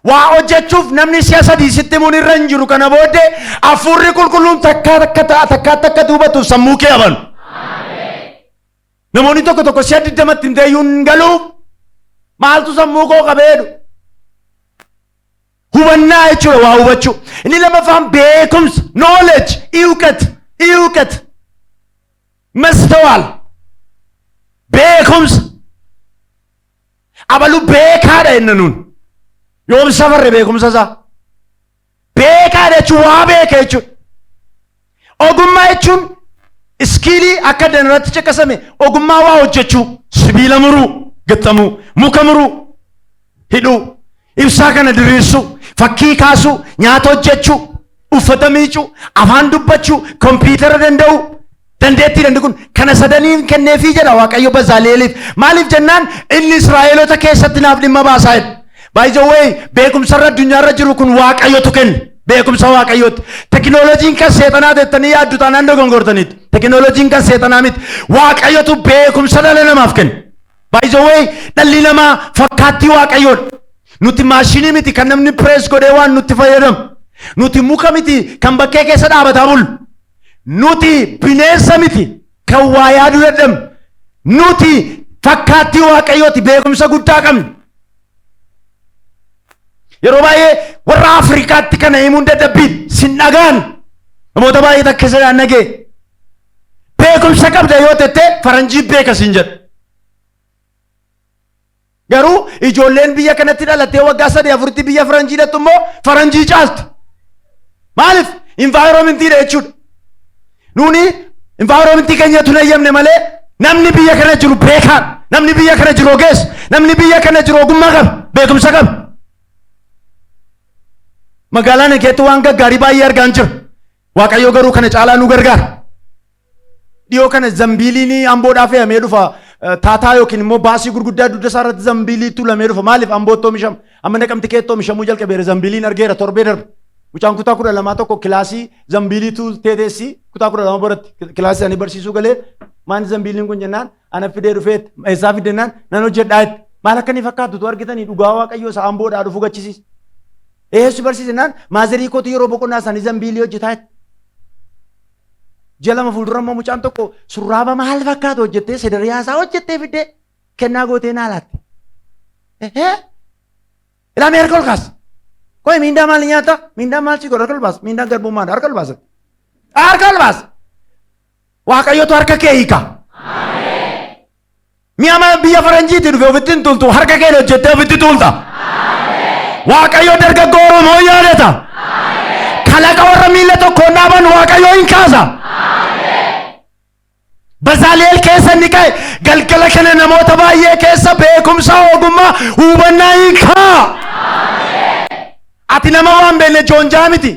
S1: Waa hojjechuuf namni si'a sadii sitti himuun irra hin jiru. Kana booddee hafuurri qulqulluun takkaa takka ta'a, takkaa takka hubatu sammuu kee abanu. Namoonni tokko tokko si'a 20tti hin ta'eyyuu hin galuuf, maaltu sammuu koo qabeedhu. Hubannaa jechuudha, waa hubachuu. Inni lammaffaan beekumsa, knowledge, እውቀት እውቀት ማስተዋል beekumsa. Abalu beekaadha inni nuun. Yoom safarre beekumsa isaa? Beekaadha jechuun waa beeka jechuudha. Ogummaa jechuun skill akka danarratti caqasame ogummaa waa hojjechuu, sibiila muruu, gaxxamuu, muka muruu, hidhuu, ibsaa kana diriirsuu, fakkii kaasuu, nyaata hojjechuu, uffata miicuu, afaan dubbachuu, kompiitara danda'uu, dandeettii dandeettii kun kana sadaniin kenneefii jedha Waaqayyo Bazaaleeliif. Maaliif jennaan inni Israa'eelota keessatti naaf dhimma baasaa jedha. By the way, beekumsarra addunyaarra jiru kun Waaqayyotu kenne. Beekumsa Waaqayyooti. Tekinooloojiin kan seexanaa jettanii yaaddu taanaan dogongortaniitu. Tekinooloojiin kan seexanaa miti. Waaqayyotu beekumsa dhala namaaf kenne. By the way, dhalli namaa fakkaattii Waaqayyoodha. Nuti maashinii miti kan namni press godhee waan nutti fayyadamu. Nuti muka miti kan bakkee keessa dhaabataa bulu. Nuti bineensa miti kan waa yaaduu dadhabnu. Nuti fakkaattii Waaqayyooti, beekumsa guddaa qabna. Yeroo baay'ee warra Afrikaatti kana himuun dadhabbiin sin dhagaan. Namoota baay'ee takka isa nagee. Beekumsa qabda yoo tette faranjii beeka sin jedha. Garuu ijoolleen biyya kanatti dhalattee waggaa sadii afuritti biyya faranjii dhattu immoo faranjii caalti. Maaliif? Environmentiidha jechuudha. Nuuni environmentii keenyatu hin eeyyamne malee namni biyya kana jiru beekaan, namni biyya kana jiru ogeessa, namni biyya kana jiru ogummaa qaba, beekumsa qaba. Magaalaa keetti waan gaggaarii baay'ee argaan jira. Waaqayyo garuu kana caalaa nu gargaara. Dhiyoo kana zambiiliin Amboodhaa fe'amee dhufa. Taataa yookiin immoo baasii gurguddaa dugda isaa irratti zambiilii tuulamee dhufa. Maaliif Ambootti oomishama? Amma Naqamti keetti oomishamuu jalqabeera. Zambiiliin argeera torbee darbe. Mucaan kutaa 12 tokko kilaasii zambiilii tuultee teessi, kutaa 12 baratti, kilaasii isaanii barsiisuu galee, maani zambiiliin kun jennaan, ana fidee dhufeet, eessaa fide jennaan, nan hojjedhaa jetti. Maal akka inni fakkaatu tu argitanii dhugaa Waaqayyoo isa Amboodhaa dhufu gachisiisa. Eessu barsiise jennaan, maazarii kootu yeroo boqonnaa isaanii zambiilii hojjetaa jetti. Ji'a 2 fuuldura immoo mucaan tokko surraaba maal fakkaatu hojjettee, sedariyaa isaa hojjettee fiddee kennaa gootee naa laatte. Ilaamee harka ol kaas. Qoy, miindaa maal nyaata? Miindaan maal si godha? Harka ol baas. Miindaan garbummaadha. Harka ol baas. Harka ol baas. Waaqayyotu harka kee hiika. Mi'a biyya faranjiitii dhufe ofitti hin tuultu, harka kee hojjettee ofitti tuulta. Waaqayyo dargaggoo Oromoo yaadata. Kalaqa warra miila tokkoon dhaaban Waaqayyo hin kaasa. Bazaaleel keessa inni ka'e galgala kana namoota baay'ee keessa beekumsa, ogummaa, hubannaa hin kaa'a. Ati nama waan beekne joonjaa miti.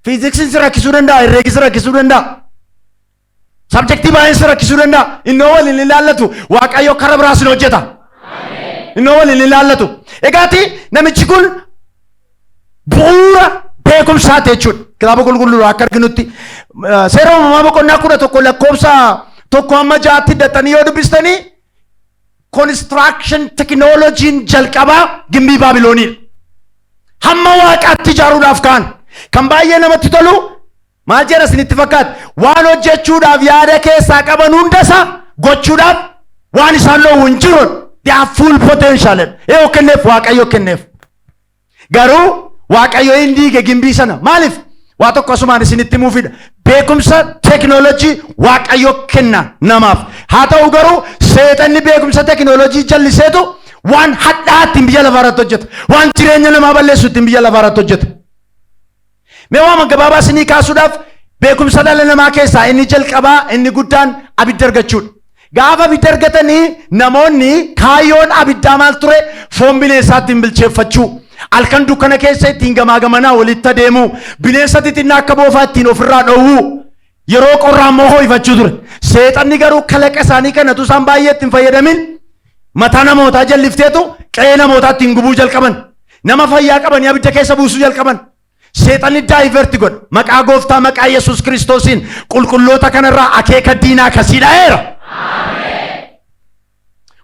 S1: Fiiziksiin si rakkisuu danda'a, herreegi si rakkisuu danda'a. Subjectii baay'een si rakkisuu danda'a. Innoo waliin ilaallatu, Waaqayyo kara biraas hin hojjeta. Innoo waliin ilaallatu. Egaati namichi kun bu'uura beekumsaati jechuudha. Kitaaba qulqulluu akka arginutti Seera Uumamaa boqonnaa 11 lakkoofsa 1 hamma 6tti hidhatanii yoo dubbistanii, construction technologyn jalqabaa gimbii Baabilooniidha. Hamma waaqaatti ijaaruudhaaf ka'an. Kan baay'ee namatti tolu maal jedha isinitti fakkaata? Waan hojjechuudhaaf yaada keessaa qaban hundasaa gochuudhaaf waan isaan dhoowwu hin jiru. They have full potential. Eeyyoo kenneef, Waaqayyo kenneef. Garuu Waaqayyo hin diige gimbii sana. Maaliif? Waa tokko asumaan isinitti himuufidha. Beekumsa teekinooloojii Waaqayyo kenna namaaf. Haa ta'u garuu seexanni beekumsa teekinooloojii jalliseetu waan hadhaa ittiin biyya lafaa irratti hojjeta. Waan jireenya namaa balleessu ittiin biyya lafaa irratti hojjeta. Mee waan gabaabaa isinii kaasuudhaaf, beekumsa dhala namaa keessaa inni jalqabaa inni guddaan abidda argachuudha. Gaafa abidda argatanii namoonni, kaayyoon abiddaa maal ture? Foon bineensaa ittiin bilcheeffachuu. Halkan dukkana keessa ittiin gamaa gamanaa walitti adeemuu. Bineensa xixinnaa akka boofaa ittiin ofirraa dhowwuu. Yeroo qorraa immoo ho'ifachuu ture. Seexanni garuu kalaqa isaanii kanatu isaan baay'ee ittiin fayyadamin mataa namootaa jallifteetu qe'ee namootaa ittiin gubuu jalqaban. Nama fayyaa qabanii abidda keessa buusuu jalqaban. Seexanni divert godha. Maqaa gooftaa, maqaa Yesuus Kiristoosiin qulqulloota kanarraa akeeka diinaa kasii dha'eera.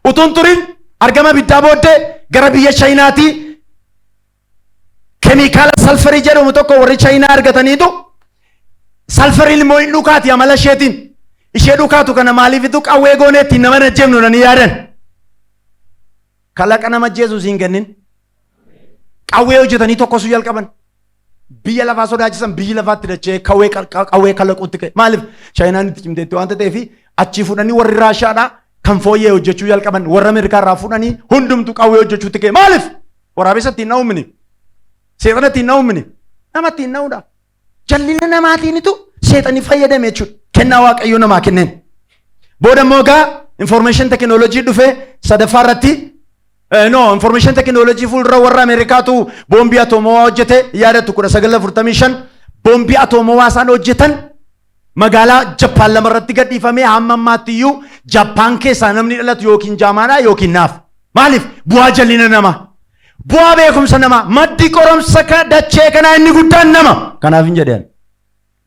S1: Utuun turin argama abiddaa booddee gara biyya Chaayinaatii keemikaala salfarii jedhamu tokko warri Chaayinaa argataniitu, salfariin immoo hin dhukaati amala isheetiin. Ishee dhukaatu kana maaliifitu qawwee goonee ittiin nama ajjeefnu nani yaadan. Kalaqa nama ajjeesu siin kennin. Qawwee hojjetanii tokkosuu jalqaban. Biyya lafaa sodaachisan, biyyi lafaatti dachee qawwee kalaquutti ka'e. Maaliif? Chaayinaan itti cimteetti waanta ta'eef achii fudhanii warri Raashaadhaa kan fooyyee hojjechuu jalqaban, warra Ameerikaa irraa fudhanii hundumtu qawwee hojjechuutti ka'e. Maaliif? Waraabessa ittiin dha'uumini. Seexana ittiin dha'uumini. Nama ittiin dha'uudha. Jallina namaatiinitu seexanni fayyadame jechuudha. Kennaa Waaqayyoo namaa kenneen. Booda immoo egaa information technology dhufe sadaffaa irratti, no, information technology fuuldura warra Ameerikaatu boombii atoomawaa hojjete, yaadatu, 1945 boombii atoomawaa isaan hojjetan magaalaa Jappaan lama irratti gadhiifamee hamma ammaatti iyyuu Jappaan keessaa namni dhalatu yookiin jaamaadhaa yookiin naaf. Maaliif? Bu'aa jallina namaa. Bu'aa beekumsa namaa. Maddi qoromsa dachee kanaa inni guddaan nama. Kanaaf hin jedhan.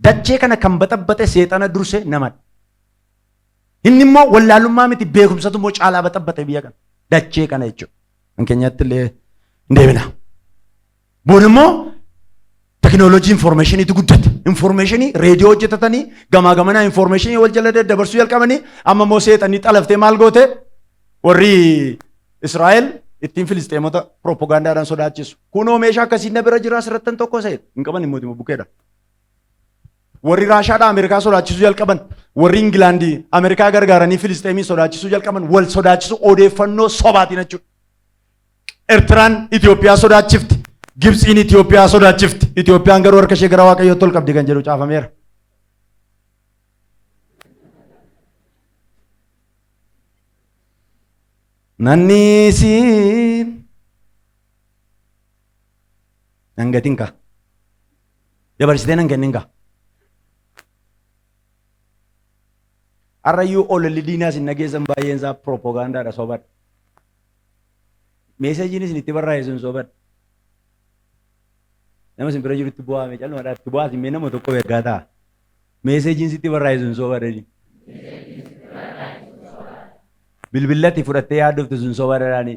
S1: Dachee kana kan baxabbate seexana dursee namadha. Inni immoo wallaalummaa miti, beekumsatu immoo caalaa baxabbate biyya kana. Dachee kana jechuudha. Kan keenyatti illee hin deebina. Booda immoo teknooloojii informationiitu guddate. Informationii reediyoo hojjetatanii gamaa gamanaa informationii wal jala daddabarsuu jalqabanii, amma immoo seexanii xalaftee maal goote? Warri Israa'el ittiin Filisteemota propagaandaadhaan sodaachisu. Kunoo meeshaa akkasii na bira jira, asirrattan tokko seet. Hin qaban immoo bukeedha. Warri Raashaadhaa Ameerikaa sodaachisuu jalqaban. Warri Ingilaandii Ameerikaa gargaaranii Filisteemii sodaachisuu jalqaban. Wal sodaachisu odeeffannoo sobaatiin jechuudha. Eertiraan Itoophiyaa sodaachifti. Gibxiin Itoophiyaa sodaachifti. Itoophiyaan garuu harka ishee gara Waaqayyootti ol qabdi kan jedhu caafameera. Nanniisiin nan gatin ka. Dabarsitee nan kennin ka. Har'ayyuu ololli diinaa isin dhageessan baay'een isaa propagaandaadha, sobadha. Messageiin isin itti barraa'e sun sobadha. Nama isin bira jirutti bu'aame callumadha, itti bu'aas mee nama tokko ergaa ta'a. Messageiin sitti barraa'e sun sobadha. Bilbillatti fudhattee yaaddoftu sun sobadha dhaani.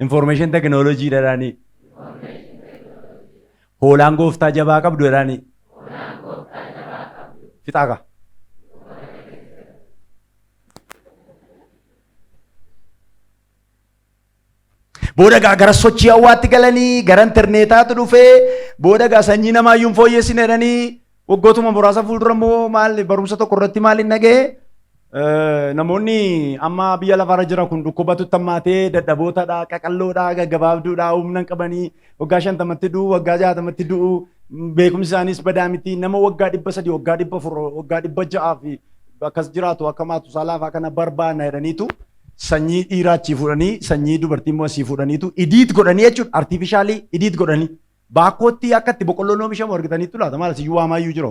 S1: Information technology dhaani. Hoolaan gooftaa jabaa qabdu jedhaani. Fixaa kaa. Booda gaa gara sochii hawwaatti galanii gara intarneetaatu dhufee, booda gaa sanyii namaayyuu hin fooyyessine jedhanii, waggootuma muraasa fuuldura immoo maal barumsa tokko irratti maal hin dhaga'e, namoonni amma biyya lafaarra jira kun dhukkubatu hammaatee dadhabootadha, qaqalloodha, gaggabaabduudha, humna hin qabanii, waggaa 50tti du'u, waggaa 60tti du'u, beekumsi isaaniis badaa miti, nama waggaa 300, waggaa 400, waggaa 600 fi akkas jiraatu akka maatu saalaafaa kana barbaanna jedhaniitu sanyii dhiiraa achii fuudhanii, sanyii dubartii immoo asii fuudhaniitu edit godhanii jechuudha, artificially edit godhanii. Baakkootti akka itti boqqolloon oomishamu argitaniitu laata? Maal siyyuu waamaayyuu jiru.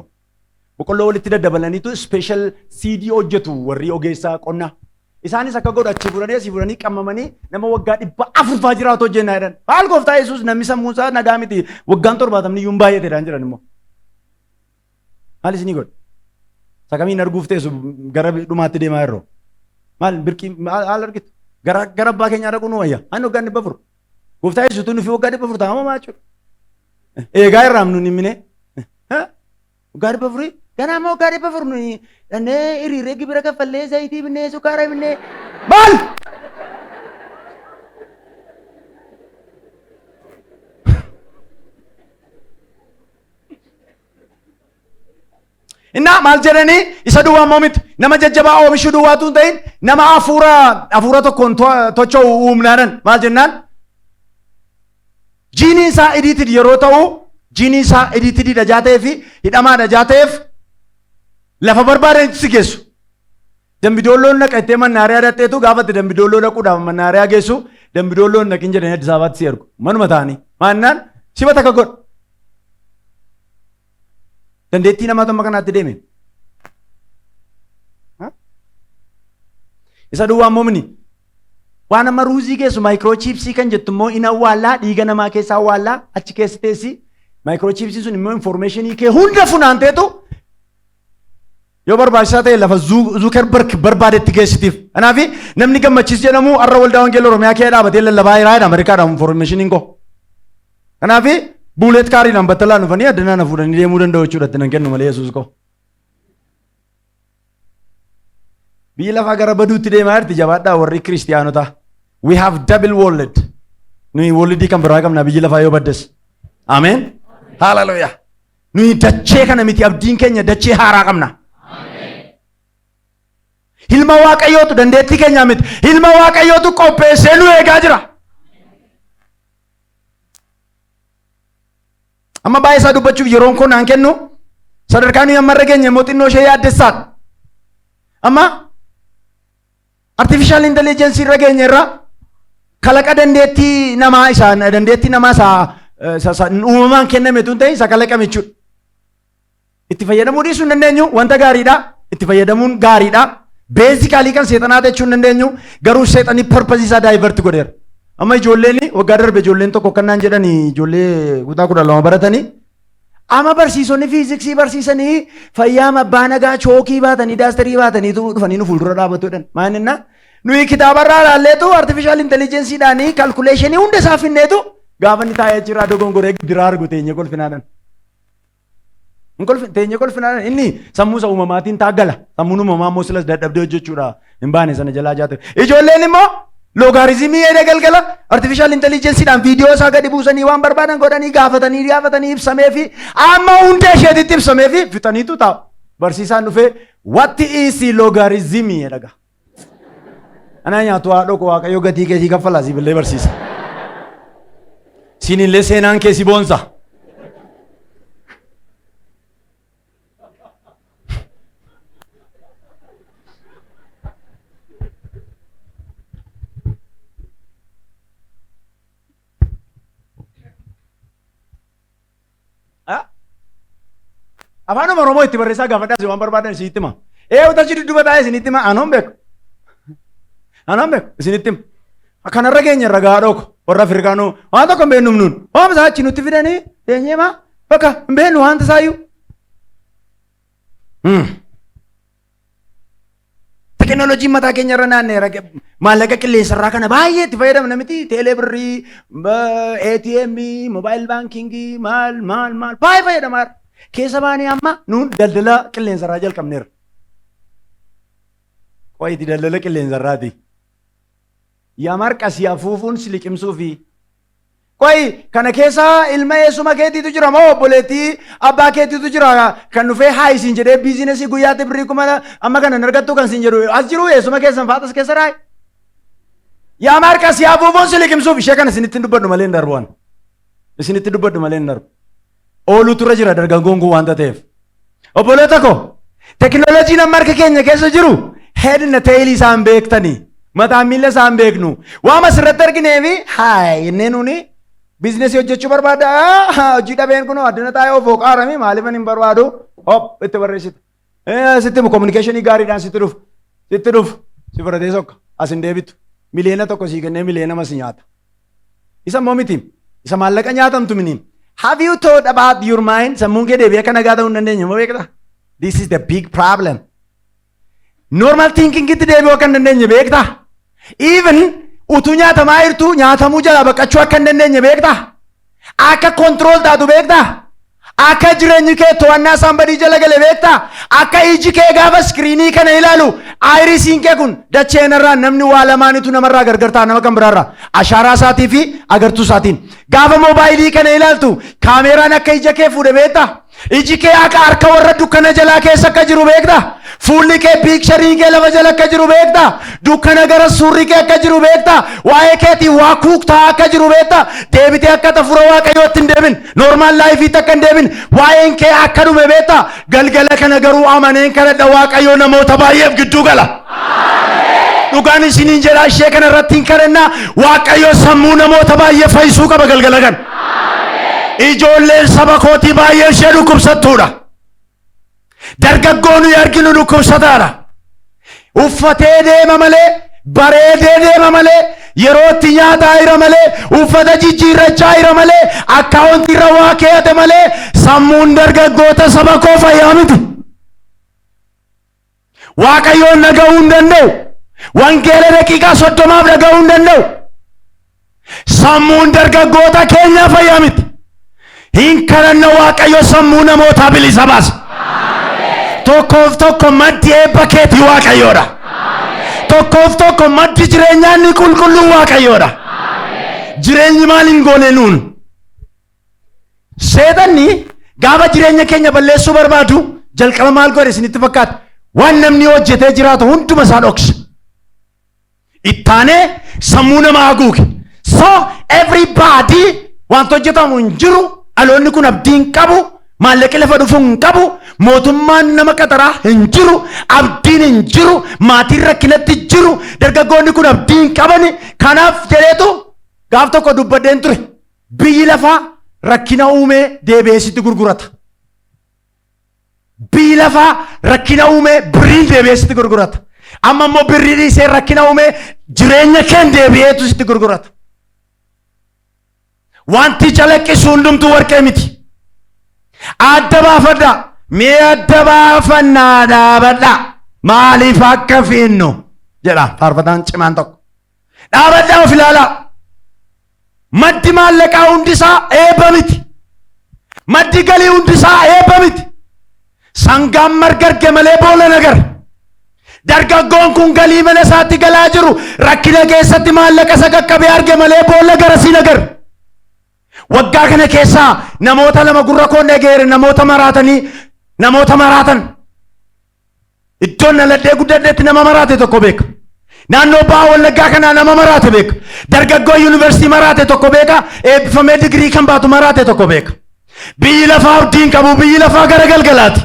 S1: Boqqolloo walitti daddabalaniitu special seedii hojjetu warri ogeessaa qonnaa. Isaanis akka godhu achii fuudhanii asii fuudhanii qammamanii nama waggaa 400 faa jiraatu hojjennaa jedhan. Maal gooftaa Yesuus, namni sammuun isaa nagaa miti, waggaan 70 iyyuu hin baay'ate jedhan jiran immoo. Maal isinii godhe? Sakamiin arguuf teessu gara dhumaatti deemaa yeroo. Maal birqii maal argitu? Gara abbaa keenyaa dhaquu nu wayya. Ani waggaan 400. Gooftaa Yesuutu nufi waggaa 400 taa'ama maa jechuudha. Eegaa irraa nu himine. Waggaa 400 ganaa immoo waggaa 400 nu dhannee hiriiree gibira kaffallee zayitii binnee sukkaara binnee maal? Innaa maal jedhanii, isa duwwaa immoo miti, nama jajjabaa oomishuu duwwaatu hin ta'in, nama hafuura tokkoon tocho'u uumnaadhan. Maal jennaan, geneiin isaa edited yeroo ta'u, geneiin isaa edited dhajaa ta'ee fi hidhamaa dhajaa ta'eef lafa barbaadanitti si geessu. Dambidoolloon naqa ittee mannaariyaa dhaqxeetu, gaafa itti Dambidooloo dhaquudhaaf mannaariyaa geessu, Dambidoolloon naqin jedhanii Addis Ababaatti si ergu. Manuma ta'anii. Maannaan siba takka godhu. Dandeettii namaa amma kanaatti deeme. Isa duwwaa immoo mini. Waan amma ruuzii geessu microchipsii kan jettu immoo in awwaallaa, dhiiga namaa keessa awwaallaa, achi keessa teessi. Microchipsiin sun immoo informationii kee hunda funaanteetu yoo barbaachisaa ta'e lafa Zuukerberg barbaadetti geessitiif. Kanaaf namni Gammachiis jedhamu har'a Waldaa Wangeela Oromiyaa kee dhaabatee lallabaa jiraa jedha Ameerikaadhaan informationiin koo. Kanaaf bullet cariidhaan battalaan dhufanii addanaa na fuudhanii deemuu danda'u jechuudha, itti nan kennu malee Yesuus koo. Biyyi lafaa gara baduutti deemaa jirti, jabaadhaa warri kiristiyaanotaa. We have double world. Nuyi worldii kan biraa qabna, biyyi lafaa yoo baddes. Ameen. Hallelujah. Nuyi dachee kana miti abdiin keenya, dachee haaraa qabna. Ilma Waaqayyootu, dandeettii keenyaa miti. Ilma Waaqayyootu qopheessee nu eegaa jira. Amma baay'ee isaa dubbachuuf yeroon koo naan kennu. Sadarkaa nuyi amma irra geenye immoo xinnoo ishee yaaddessaadha. Amma artificial intelligence irra geenye irra, kalaqa dandeettii namaa isa dandeettii namaa isa uumamaan kenname tun ta'e, isa kalaqame jechuudha. Itti fayyadamuu dhiisuu hin dandeenyu, wanta gaariidha. Itti fayyadamuun gaariidha. Basically kan seexanaa jechuu hin dandeenyu, garuu seexanii purpose isaa divert godheera. Amma ijoolleen waggaa darbe, ijoolleen tokko kan naan jedhanii, ijoollee kutaa 12 baratanii, amma barsiisonni fiiziksii barsiisanii fayyaa abbaa nagaa chookii baatanii, daasterii baataniitu dhufanii nu fuuldura dhaabatu jedhan. Maal innaa, nuyi kitaabarraa ilaalleetu artificial intelligenceedhaanii calculationii hunda isaa finneetu, gaafa inni taa'ee achirraa dogongoree gidiraa argu teenye kolfinaadhaan. Hin kolfin, teenye kolfinaadhaan. Inni sammuu isa uumamaatiin taaggala. Sammuun uumamaa immoo silas dadhabdee hojjechuudha. Hin baane sana jalaa jaate. Ijoolleen immoo logarithmii jedhee galgala artificial intelligenceedhaan viidiyoo isaa gadi buusanii, waan barbaadan godhanii, gaafatanii gaafatanii, ibsamee fi amma hunda isheetitti ibsamee fi fixaniitu taa'u. Barsiisaan dhufee, "What is logarithm?" jedha. Anaa nyaatu haadhoo koo, Waaqayyo gatii keetii kaffalaa, siif illee barsiisa. Siinillee seenaan kee si boonsa. Afaan Oromoo itti barreessaa gaafadhaa, waan barbaadan isinitti hima. Ee, utachi dudduuba taa'ee isinitti hima, anoon beeku. Anoon beeku, isinitti hima. Kanarra keenya irra gahaa dhooko warra Afrikaanuu waan tokko hin beeknu nuun. Waan isaa achi nutti fidanii teenyee maa bakka hin beeknu waan tasaayyuu. Teknooloojiin mataa keenya irra naanneera. Maallaqa qilleensarraa kana baay'ee itti fayyadamna miti. Teelee birrii, ATM, mobile bankingii, maal maal maal baay'ee fayyadamaa. Keessa baanee amma nuun daldala qilleensarraa jalqabneerra. Qo'iti daldala qilleensarraati. Yaa marqas afuufuun si liqimsuu fi. Qo'i kana keessa ilma eessuma keetiitu jira moo obboleettii abbaa keetiitu jira kan dhufee haa isin jedhee businessii guyyaatti birrii 1000 amma kana hin argattu kan isin jedhu as jiru, eessuma keessan faaxas keessa raayi. Yaa marqas yaa afuufuun si liqimsuuf, ishee kana isinitti dubbadhu malee hin darbu. Isinitti dubbadhu malee hin darbu. Ooluutu irra jira dargaggoon kun waanta ta'eef. Obboloota koo, teknooloojiin amma harka keenya keessa jiru head na tailii isaan beektanii, mataan miila isaan beeknu, waan asirratti arginee fi haay innee nuuni businessii hojjechuu barbaada, hojii dhabeen kun addana taa'ee of hooqaarami, maaliifan hin barbaadu, hop itti barreessita. Sitti himu, communicationii gaariidhaan sitti dhufu, sitti dhufu, si fudhatee sokka, as hin deebitu, 1 miliyoona sii kennee miliyoona si nyaata. Isa immoo miti, isa maallaqa nyaatamtu mini. Have you thought about your mind? Sammuun kee deebi'ee akka nagaa ta'uu hin dandeenye moo beektaa? This is the big problem. Normal thinking itti deebi'uu akka hin dandeenye beektaa? Even utuu nyaatamaa jirtu nyaatamuu jalaa baqachuu akka hin dandeenye beektaa? Akka control taatu beektaa? Akka jireenyi kee to'annaa somebody jala gale beektaa? Akka iji kee gaafa screenii kana ilaalu, irisiin kee kun dacheenarraa namni waa lamaanitu namarraa gargar ta'a nama kan biraarraa. Ashaaraa isaatii fi agartuu isaatiin. Gaafa moobaayilii kana ilaaltu kaameeraan akka ija kee fuudhe beektaa? Iji kee akka harka warra dukkana jalaa keessa akka jiru beektaa? Fuulli kee, pictureii kee lafa jala akka jiru beektaa? Dukkana gara suurri kee akka jiru beektaa? Waa'ee keetii waa kuuktaa akka jiru beektaa? Deebitee akka tafura Waaqayyootti hin deebin. Normal lifeiitti akka hin deebin. Waa'een kee akka dhume beektaa? Galgala kana garuu amaneen kadhadha, Waaqayyoo namoota baay'eef gidduu gala. Dhugaan isiniin jedha, ishee kana irratti hin kadhannaa, Waaqayyo sammuu namoota baay'ee fayyisuu qaba galgala kana. Ijoolleen saba kootii baay'ee ishee dhukkubsattuudha. Dargaggoo nuyi arginu dhukkubsataadha. Uffatee deema malee, bareedee deema malee, yeroo itti nyaataa jira malee, uffata jijjiirrachaa jira malee, accountii irra waa keeyate malee, sammuun dargaggoota saba koo fayyaa miti. Waaqayyoon dhaga'uu hin danda'u. Wangeela daqiiqaa 30f dhaga'uu hin danda'u. Sammuun dargaggoota keenyaa fayyaa miti. Hin kadhanna, Waaqayyo sammuu namootaa bilisa baasa. Tokkoof tokko maddi eebba keetii Waaqayyoodha. Tokkoof tokko maddi jireenyaa inni qulqulluun Waaqayyoodha. Jireenyi maal hin goone nuun? Seexanni gaafa jireenya keenya balleessuu barbaadu jalqaba maal godhe isinitti fakkaata? Waan namni hojjetee jiraatu hunduma isaa dhoksa. Ittaanee sammuu namaa haguuge. So everybody, wanta hojjetamu hin jiru. Dhaloonni kun abdii hin qabu. Maallaqi lafa dhufuu hin qabu. Mootummaan nama qaxaraa hin jiru. Abdiin hin jiru. Maatiin rakkinatti jiru. Dargaggoonni kun abdii hin qabani. Kanaaf jedheetu gaaf tokko dubbadheen ture. Biyyi lafaa rakkina uumee deebi'ee sitti gurgurata. Biyyi lafaa rakkina uumee birriin deebi'ee sitti gurgurata. Amma immoo birrii dhiisee rakkina uumee jireenya keen deebi'eetu sitti gurgurata. Wanti calaqqisu hundumtuu warqee miti. Adda baafadhaa. Mee adda baafannaa dhaabadhaa. Maaliif akka fiinnu jedha faarfataan cimaan tokko. Dhaabadhaa, of ilaalaa. Maddi maallaqaa hundisaa eebba miti. Maddi galii hundisaa eebba miti. Sangaan marga arge malee boolla nagar. Dargaggoon kun galii mana isaatti galaa jiru rakkina keessatti maallaqa isa qaqqabee arge malee boolla garasii nagar. Waggaa kana keessaa namoota lama gurra koon dhageere, namoota maraatanii, namoota maraatan. Iddoon dhaladhee guddadheetti nama maraate tokko beeka. Naannoo Baha Wallaggaa kanaa nama maraate beeka. Dargaggoo yuunivarsiitii maraate tokko beeka. Eebbifamee digirii kan baatu maraate tokko beeka. Biyyi lafaa abdii hin qabu. Biyyi lafaa gara galgalaati.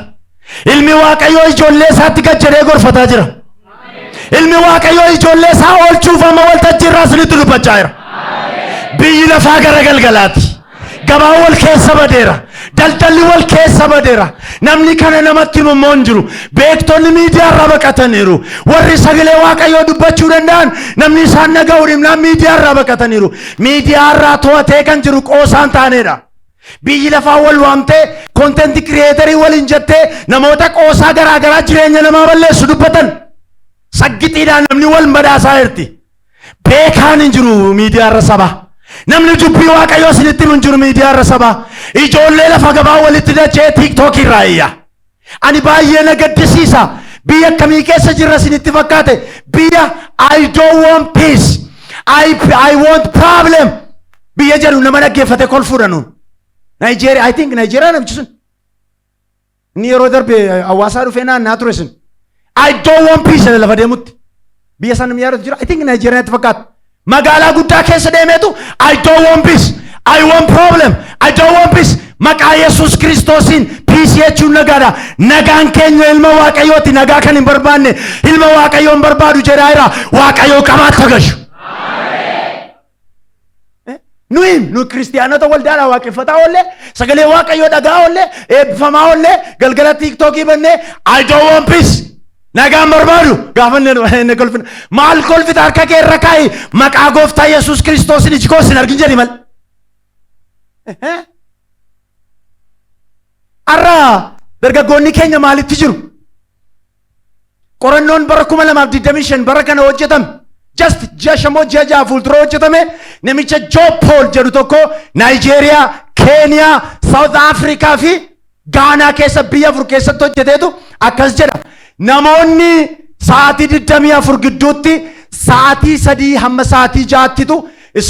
S1: Ilmi Waaqayyoo ijoollee isaatti gad jedhee gorfataa jira. Ilmi Waaqayyoo ijoollee isaa oolchuuf amma waltajjii irraa isinitti dubbachaa jira. Biyyi lafaa gara galgalaati. Gabaan wal keessa badeera. Daldalli wal keessa badeera. Namni kana namatti himu immoo hin jiru. Beektonni miidiyaa irraa baqataniiru. Warri sagalee Waaqayyoo dubbachuu danda'an namni isaan dhaga'u dhimnaan miidiyaa irraa baqataniiru. Miidiyaa irraa to'atee kan jiru qoosaan taanedha. Biyyi lafaa wal waamtee content creatorii waliin jettee namoota qoosaa garaa garaa jireenya namaa balleessu dubbatan. Saggixiidhaan namni wal badhaasaa jirti. Beekaan hin jiru miidiyaa irra saba. Namni dubbii Waaqayyoo isinitti himu hin jiru miidiyaa irra saba. Ijoollee lafa gabaa walitti dachee TikTokii irraa iyya. Ani baay'ee na gaddisiisa. Biyya akkamii keessa jirra isinitti fakkaate? Biyya "I don't want peace. I want problem." Biyya jedhu nama dhaggeeffate kolfuudha nuun. Nigeria, I think Nigeria namichi sun. Inni yeroo darbe hawaasaa dhufee naannaa ture sun. "I don't want peace" jedhe lafa deemutti. Biyya sana namni yaadatu jira. I think Nigeriaatti fakkaata. Magaalaa guddaa keessa deemeetu "I don't want peace. I want problem. I don't want peace." Maqaa Yesuus Kiristoosiin, peace jechuun nagaadha. Nagaan keenya ilma Waaqayyooti. Nagaa kan hin barbaanne ilma Waaqayyoo hin barbaadu jedhaa jira. Waaqayyoo qabaatti agashu. Nuyi nu kiristiyaanota waldaadhaa waaqeffataa oollee, sagalee Waaqayyoo dhagaa oollee, eebbifamaa oollee, galgala TikTokii bannee "I don't want peace." Nagaan barbaadu gaafa inni kolfina. Maal kolfita? Harka kee irra kaa'i, maqaa gooftaa Yesuus Kiristoosin iji koo sin argin jedhi mal. Har'a dargaggoonni keenya maalitti jiru? Qorannoon bara 2025 bara kana hojjetame, just ji'a 5, ji'a 6 fuuldura hojjetame, namicha Joe Paul jedhu tokko Naayijeeriyaa, Keeniyaa, South Africa fi Gaanaa keessa biyya afur keessatti hojjeteetu akkas jedha. Namoonni sa'aatii 24 gidduutti sa'aatii 3 hamma sa'aatii 6ttitu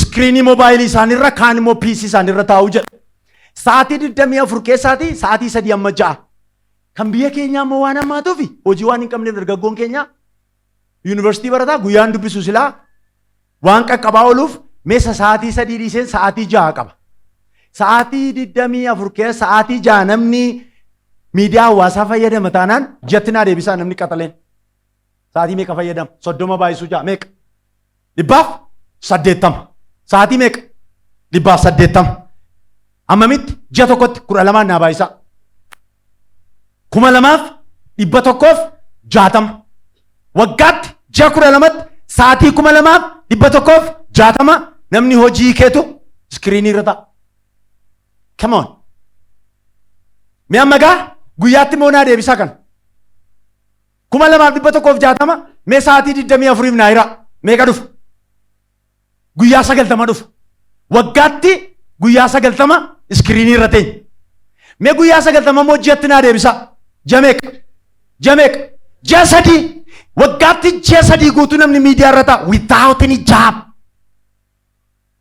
S1: screenii moobaayilii isaaniirra, kaan immoo PC isaaniirra taa'u jedha. Sa'aatii 24 keessaatii sa'aatii 3 hamma 6. Kan biyya keenyaa immoo waan hammaatuufi hojii waan hin qabneef dargaggoon keenya yuunivarsiitii barataa guyyaan dubbisu silaa waan qaqqabaa ooluuf meesa sa'aatii 3 dhiiseen sa'aatii 6 qaba. Sa'aatii 24 keessa sa'aatii 6 namni miidiyaa hawaasaa fayyadama taanaan jatti naa deebisaa, namni qaxaleen. Sa'aatii meeqa fayyadama? 30 baay'isuu 6 meeqa? 180. Sa'aatii meeqa? 180. Ammamitti? Ji'a tokkotti 12n naa baay'isaa. 2160. Waggaatti ji'a 12tti sa'aatii 2160 namni hojii keetu screenii irra ta'a. Come on. Mee amma gaa guyyaatti immoo naa deebisaa kana. 2160 mee sa'aatii 24f naa hira. Meeqa dhufa? Guyyaa 90 dhufa. Waggaatti guyyaa 90 screenii irra teenya. Mee guyyaa 90 immoo ji'atti naa deebisaa. Ji'a meeqa? Ji'a meeqa? Ji'a 3. Waggaatti ji'a 3 guutuu namni miidiyaa irra ta'a without any job.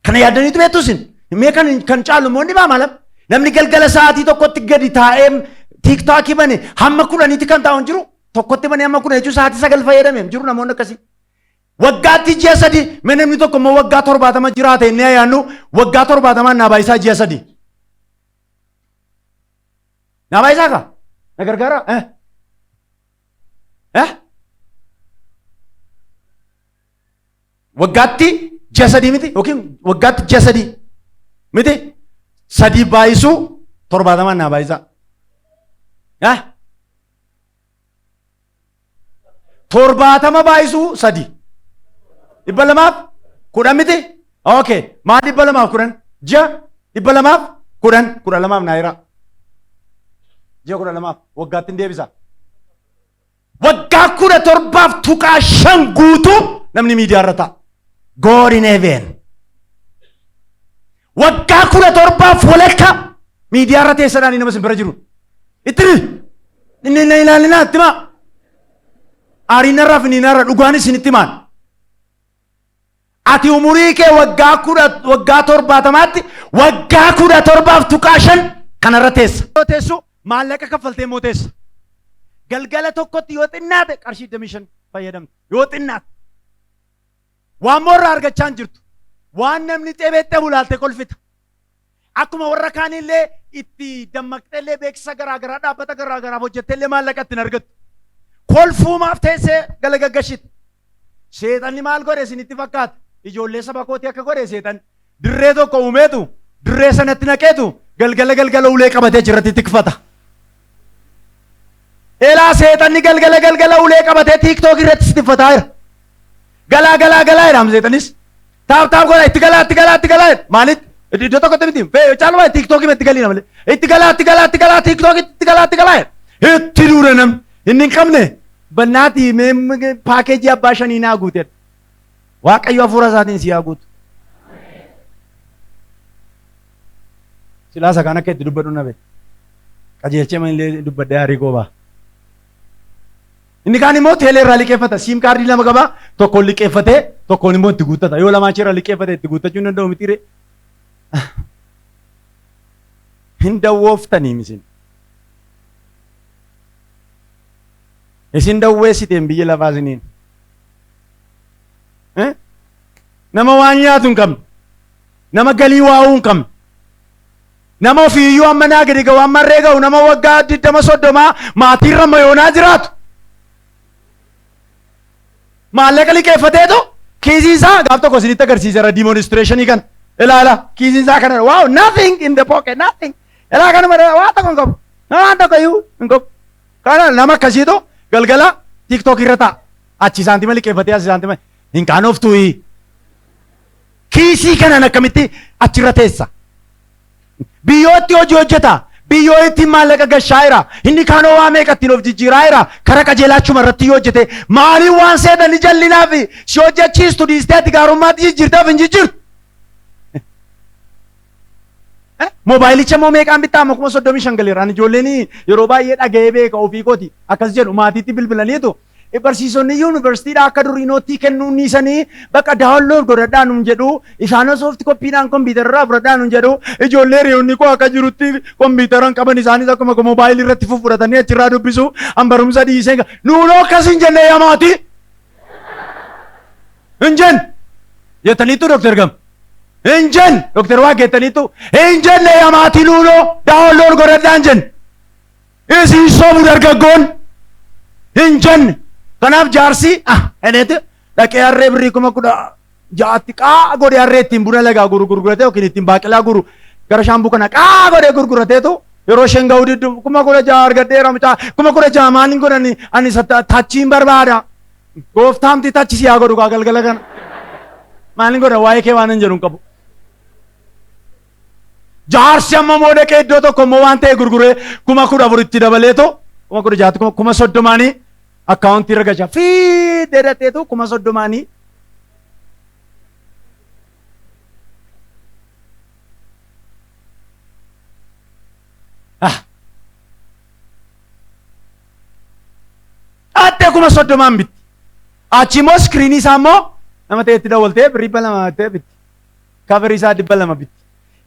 S1: Kana yaaddaniitu beektu isin. Mee kan caalu immoo inni baa maalam? Namni galgala sa'aatii 1tti gadi taa'ee TikTokii bane hamma 10tti kan taa'u hin jiru. 1tti bane hamma 10 jechuun sa'aatii 9 fayyadame hin jiru namoonni akkasii. Waggaatti ji'a 3, mee namni tokko immoo waggaa 70 jiraate inni yaannu, waggaa 70n naa baay'isaa ji'a 3. Naa baay'isaa kaa? Na gargaara? Eh? Eh? Waggaatti ji'a 3 miti, yookiin waggaatti ji'a 3 miti, 3 baay'isuu 70n naa baay'isaa. Eh? 70 baay'isuu 3. 210 miti? Okay. Maal 210? Ji'a 210, 12f naa hiraa. Ji'a 12f waggaatti hin deebisa. Waggaa 17.5 guutuu namni miidiyaa irra ta'a. God in heaven. Waggaa 17.5 miidiyaa irra teessadhaan nama isin bira jiru. Itti inni na ilaalinaa, itti himaa. Aariinarraa fi niinarra dhugaan isinitti himaan. Ati umurii kee waggaa 70tti waggaa 17.5 kanarra teessa. Yoo teessu maallaqa kaffaltee immoo teessa. Galgala tokkotti yoo xinnaate qarshii 25 fayyadamta. Yoo xinnaate. Waan moo irraa argachaa hin jirtu. Waan namni xebeexxebu ilaaltee kolfita. Akkuma warra kaanillee itti dammaqxeellee beeksisa garaagaraa dhaabbata garaagaraaf hojjetteellee maallaqa ittiin argattu. Kolfuumaaf teessee galagaggashiti. Seexanni maal godhe isinitti fakkaata? Ijoollee saba kootii akka godhe seexan dirree tokko uumeetu dirree sanatti naqeetu galgala galgala ulee qabatee achirratti tikfata. Elaa, seexanni galgala galgala ulee qabatee TikTok irratti si tikfataa jira. Galaa, galaa, galaa jedhama seexanis. Tap tap godha, itti galaa, itti galaa, itti galaa jedha. Maalitti? Iddoo tokkotti miti. Caaluma TikTokii itti galii malee. Itti galaa, itti galaa, itti galaa, TikTok itti galaa, itti galaa jedha. Itti duura namni. Inni hin qabne bannaati mee paakeejii abbaa shanii naa guutedha. Waaqayyo hafuura isaatiin si haa guutu. Silaasa kan akka itti dubbadhu nabe. Qajeelchee malee dubbadhee aarii goobaa. Inni kaan immoo teelee irraa liqeeffata. SIM cardii lama qaba. Tokkoon liqeeffatee tokkoon immoo itti guuttata. Yoo lamaan irraa liqeeffate itti guuttachuu hin danda'u mitiire. Hin dawwooftanii isin. Isin dawweessiteen biyya lafaa isiniin. Nama waan nyaatu hin qabne. Nama galii waa'uu hin qabne. Nama ofiiyyuu amma naa gadi ga'u, amma irree ga'u, nama waggaa 20 30 maatiirra mayoonaa jiraatu. Maallaqa liqeeffateetu kiisii isaa gaaf tokko isinitti agarsiiseera demonstrationii kana. Ilaala, kiisiin isaa kana, wow, nothing in the pocket, nothing. Ilaa, kanuma waan tokko hin qabu. Waan tokko iyyuu hin qabu. Kana nama akkasiitu galgala TikTok irra taa'a. Achi saantima liqeeffatee asi saantima hin qaanoftuyi. Kiisii kanaan akkamitti achirra teessa? Biyyootti hojii hojjeta. Biyyoo ittiin maallaqa gashaa jira. Inni kaanoo waa meeqa ittiin of jijjiiraa jira. Kara qajeelaachuma irratti yoo hojjete maaliin waan seexanni jallinaa fi si hojjechiistu dhiistee ati gaarummaatti jijjiirtee of hin jijjiirtu? Moobaayilicha immoo meeqaan bittaa? Amma 35,000 galeera. Ani ijoolleen yeroo baay'ee dhaga'ee beeka ofii kooti. Akkas jedhu, maatiitti bilbilaniitu. Barsiisonni yuunivarsiitiidhaa akka durii nootii kennuu niisanii bakka download godhadhaa nuun jedhu, isaan soft copydhaan kompiitararraa fudhadhaa nuun jedhu. Ijoollee hiriyoonni koo akka jirutti kompiitara hin qaban, isaanis akkuma moobaayilii irratti fufudhatanii achirraa dubbisu, an barumsa dhiisee nuunoo akkas hin jenne. Yaa maatii, hin jenne jettaniitu? Dooktar Gam, hin jenne? Dooktar Waa jettaniitu? Hin jenne. Yaa maatii, nuunoo download godhadhaa hin jenne. Isin sobu dargaggoon, hin jenne. Kanaaf jaarsi ah jedheeti dhaqee harree birrii 16,000tti qaa godhee, harree ittiin buna lagaa guru gurguratee yookiin ittiin baaqelaa guru gara shaambuu kana qaa godhee gurgurateetu yeroo isheen ga'uu diddu, 16,000 argadheera, mucaa, 16,000 maaliin godhani ani touchiin barbaada. Gooftaamti touch si haa godhu kaa galgala kana. Maaliin godha, waa'ee kee waan hin jedhu hin qabu. Jaarsi amma immoo dhaqee iddoo tokko immoo waan ta'e gurguree 14,000 itti dabaleetu 16,000tti 30,000nii akkaawuntii irra galcha. Fiidee dhaqeetu 30,000nii. Ah. Dhaattee 30,000n bitti. Achi immoo screenii isaa immoo nama ta'etti dawwaltee birrii 200 jettee bitti. Coverii isaa 200 bitti.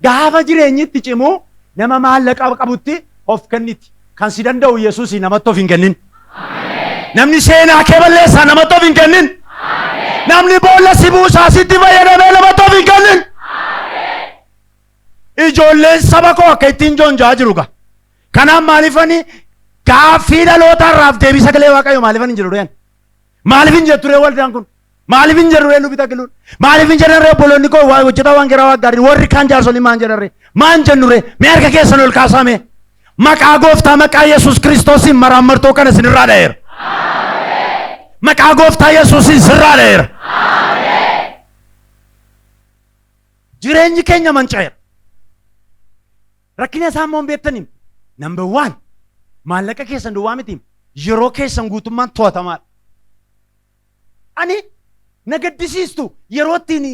S1: Gaafa jireenyi itti cimu nama maallaqa qabutti of kenniti. Kan si danda'u Yesuus, namatti of hin kennin. Namni seenaa kee balleessaa namatti of hin kennin. Namni boolla si buusaa sitti fayyadamee namatti of hin kennin. Ijoolleen saba koo akka ittiin joonjaa jiru gaa. Kanaaf maaliifani gaaffii dhaloota irraaf deebii sagalee Waaqayyo maaliifan hin jedhu reen? Maaliif hin jettu ree waldaan kun? Maaliif hin jedhu ree lubi Takiluun? Maaliif hin jedhan ree obboloonni koo waa hojjetaa waan geraa waan gaarii warri kaan jaarsoliin maan jedhan ree? Maan jennu ree? Mee harka keessan ol kaasaa mee? Maqaa gooftaa, maqaa Yesuus Kiristoosiin maraammartoo kana isinirraa dha'eera. Maqaa gooftaa Yesuusiin sirraa dha'eera. Jireenyi keenya manca'eera. Rakkina isaa immoo hin beektaniim. Number one, maallaqa keessan duwwaa miti, yeroo keessan guutummaan to'atamaadha. Ani na gaddisiistu, yeroo ittiin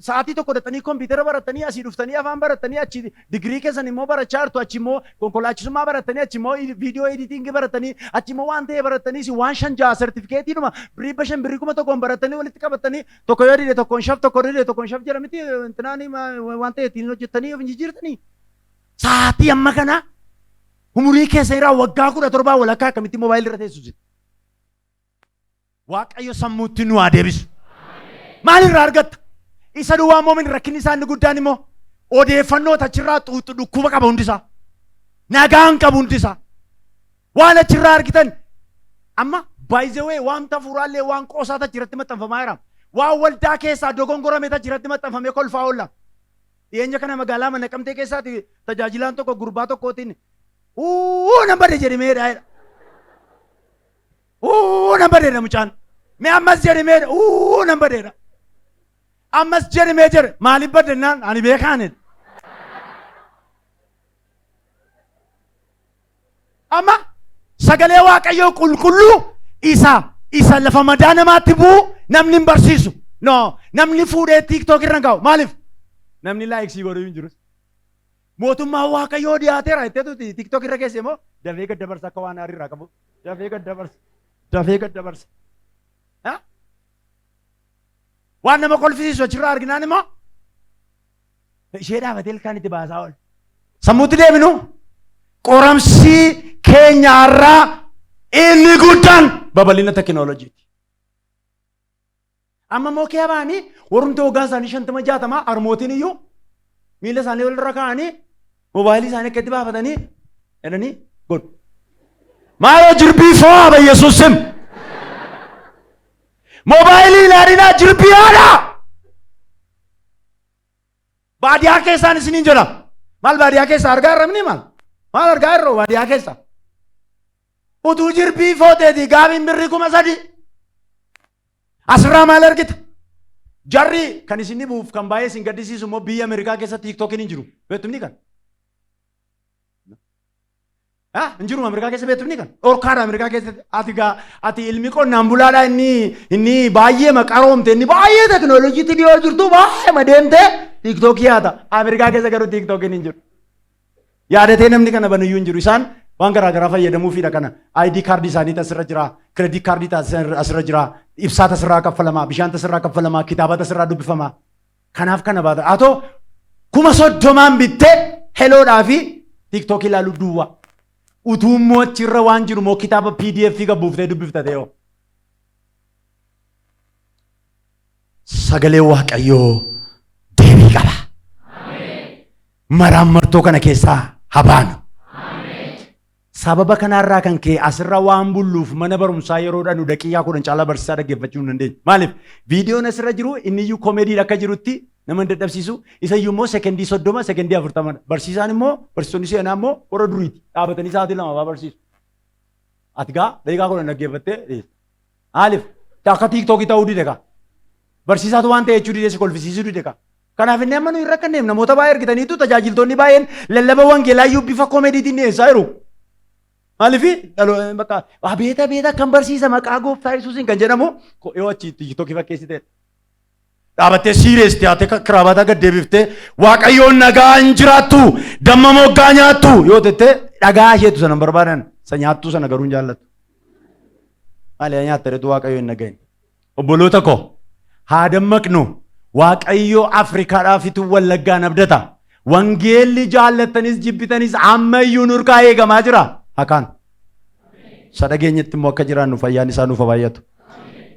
S1: sa'aatii tokko dhaqxanii kompiitara baratanii, asii dhuftanii afaan baratanii, achi digirii keessan immoo barachaa jirtu, achi immoo konkolaachisummaa baratanii, achi immoo video editingii baratanii, achi immoo waan ta'e baratanii, isin waan shan ja'a sertifikeetiidhuma birrii 500, birrii 1000n baratanii walitti qabatanii, tokko yoo dide tokkoon shaf, tokko dide tokkoon shaf jedha miti, intinaani waan ta'e ittiin hojjettanii of hin jijjiirtanii. Sa'aatii amma kana umurii keessa irraa waggaa 17 walakkaa akkamitti moobaayilii irra teessu? Waaqayyo sammuutti nu haa deebisu. Maalirraa argatta? Isa duwwaa immoo mini, rakkinni isaa inni guddaan immoo odeeffannoo achirraa xuuxu dhukkuba qaba hundisaa. Nagaan qabu hundisaa. Waan achirraa argitan amma, by the way, waan hafuuraallee waan qoosaa achirratti maxxanfamaa jira. Waan waldaa keessaa dogongorame achirratti maxxanfamee kolfaa oolla. Dhiyeenya kana magaalaa Naqamtee keessaati tajaajilaan tokko gurbaa tokkootiin "Uu, nan bade" jedhamee jedha. "Uu, nan badeedha" mucaan. "Mee ammas" jedhamee, "Uu, nan badeedha." Ammas jedhamee jedhe, "Maaliif badannaan ani beekaanidha." Amma sagalee Waaqayyoo qulqulluu isa lafa madaa namaatti bu'u namni hin barsiisu. No, namni fuudhee TikTok irra hin kaa'u. Maaliif? Namni like sii godhuu hin jiru. Mootummaan Waaqayyoo dhiyaateera jetteetu TikTok irra keessa immoo dafee gad dabarsa, akka waan aarii irraa qabu. Dafee gad dabarsa. Dafee gad dabarsa. Waan nama kolfisiisu achirraa arginaan immoo ishee dhaabatee ilkaan itti baasaa oola. Sammuutti deebinu, qoramsi keenya har'aa inni guddaan babal'ina tekinooloojiiti. Amma immoo kee ba'anii warrumti waggaa isaanii 50, 60 harmootiin iyyuu miila isaanii walirra kaa'anii moobaayilii isaanii akka itti baafatanii jedhanii godhu. Maaloo, jirbii fo'aa ba Yesuus sim. Moobaayilii ilaalinaa, jirbii haadhaa. Baadiyaa keessaan isiniin jedha. Maal baadiyaa keessaa argaa irra mini maal? Maal argaa irra baadiyaa keessa? Utuu jirbii footeeti gaabiin birrii 3000. Asirraa maal argita? Jarri kan isin dhibuuf, kan baay'ee isin gaddisiisu immoo biyya Ameerikaa keessa TikTokiin hin jiru. Beektumni kan? Hin jiru Ameerikaa keessa, beektumni kan? Dhorkaadha Ameerikaa keessatti. Ati gaa ati ilmi qonnaan bulaadha, inni baay'ee maqaroomte, inni baay'ee teknooloojiitti dhiyoo jirtu, baay'ee madeemte TikTokii haata. Ameerikaa keessa garuu TikTokiin hin jiru. Yaadatee namni kana banuyyuu hin jiru. Isaan waan garaa garaa fayyadamuufidha kana. ID kaardii isaanii asirra jira. Credit kaardii asirra jira. Ibsaa asirraa kaffalamaa. Bishaan asirraa kaffalamaa. Kitaaba asirraa dubbifamaa. Kanaaf kana baata. Haa ta'u, 30,000n bittee heloodhaa fi TikTokii ilaaluu duwwaa. Utuu immoo achirra waan jiru immoo kitaaba PDF gabbuuftee dubbifta ta'e hoo. Sagalee Waaqayyoo deebii qaba. Maraan martoo kana keessaa habaanu. Sababa kanarraa kan ka'e asirra waan bulluuf mana barumsaa yeroo dhanu daqiiqaa 10 caalaa barsiisaa dhaggeeffachuu hin dandeenye. Maaliif? Viidiyoon asirra jiru inni iyyuu koomediidha, akka jirutti nama hin dadhabsiisu. Isa iyyuu immoo sekendii 30, sekendii 40. Barsiisaan immoo, barsiisonni seenaa immoo warra duriiti. Dhaabatanii sa'aatii 2 fa'aa barsiisu. Ati gaa daqiiqaa 10 dhaggeeffattee dhiista. Maaliif? Akka TikTokii ta'uu dide kaa. Barsiisaatu waan ta'e jechuu dide, si kolfisiisuu dide kaa. Kanaaf inni amma nu hin rakkanneef namoota baay'ee argitaniitu, tajaajiltoonni baay'een lallaba wangeelaa iyyuu bifa koomediitiin dhiyeessaa jiru. Maaliif bakka beeta beeta kan barsiisa maqaa gooftaa Yesuusiin kan jedhamu yoo achi TikTokii fakkeessite. Dhaabattee serious taatee kiraabataa gad deebiftee "Waaqayyoon nagaa hin jiraattu, damma moggaa nyaattu" yoo tettee, dhagaa isheetu sana hin barbaadan, isa nyaattuu sana garuu hin jaallatu. Maali nyaatta reetu Waaqayyoon hin nagahin. Obboloota koo, haa dammaqnu. Waaqayyo Afrikaadhaafitu Wallaggaan abdata. Wangeelli jaallattanis jibbitanis ammayyuu nurkaa eegamaa jira. Hakaan. Isa dhageenyetti immoo akka jiraannu fayyaan isaa nuuf haa baay'atu.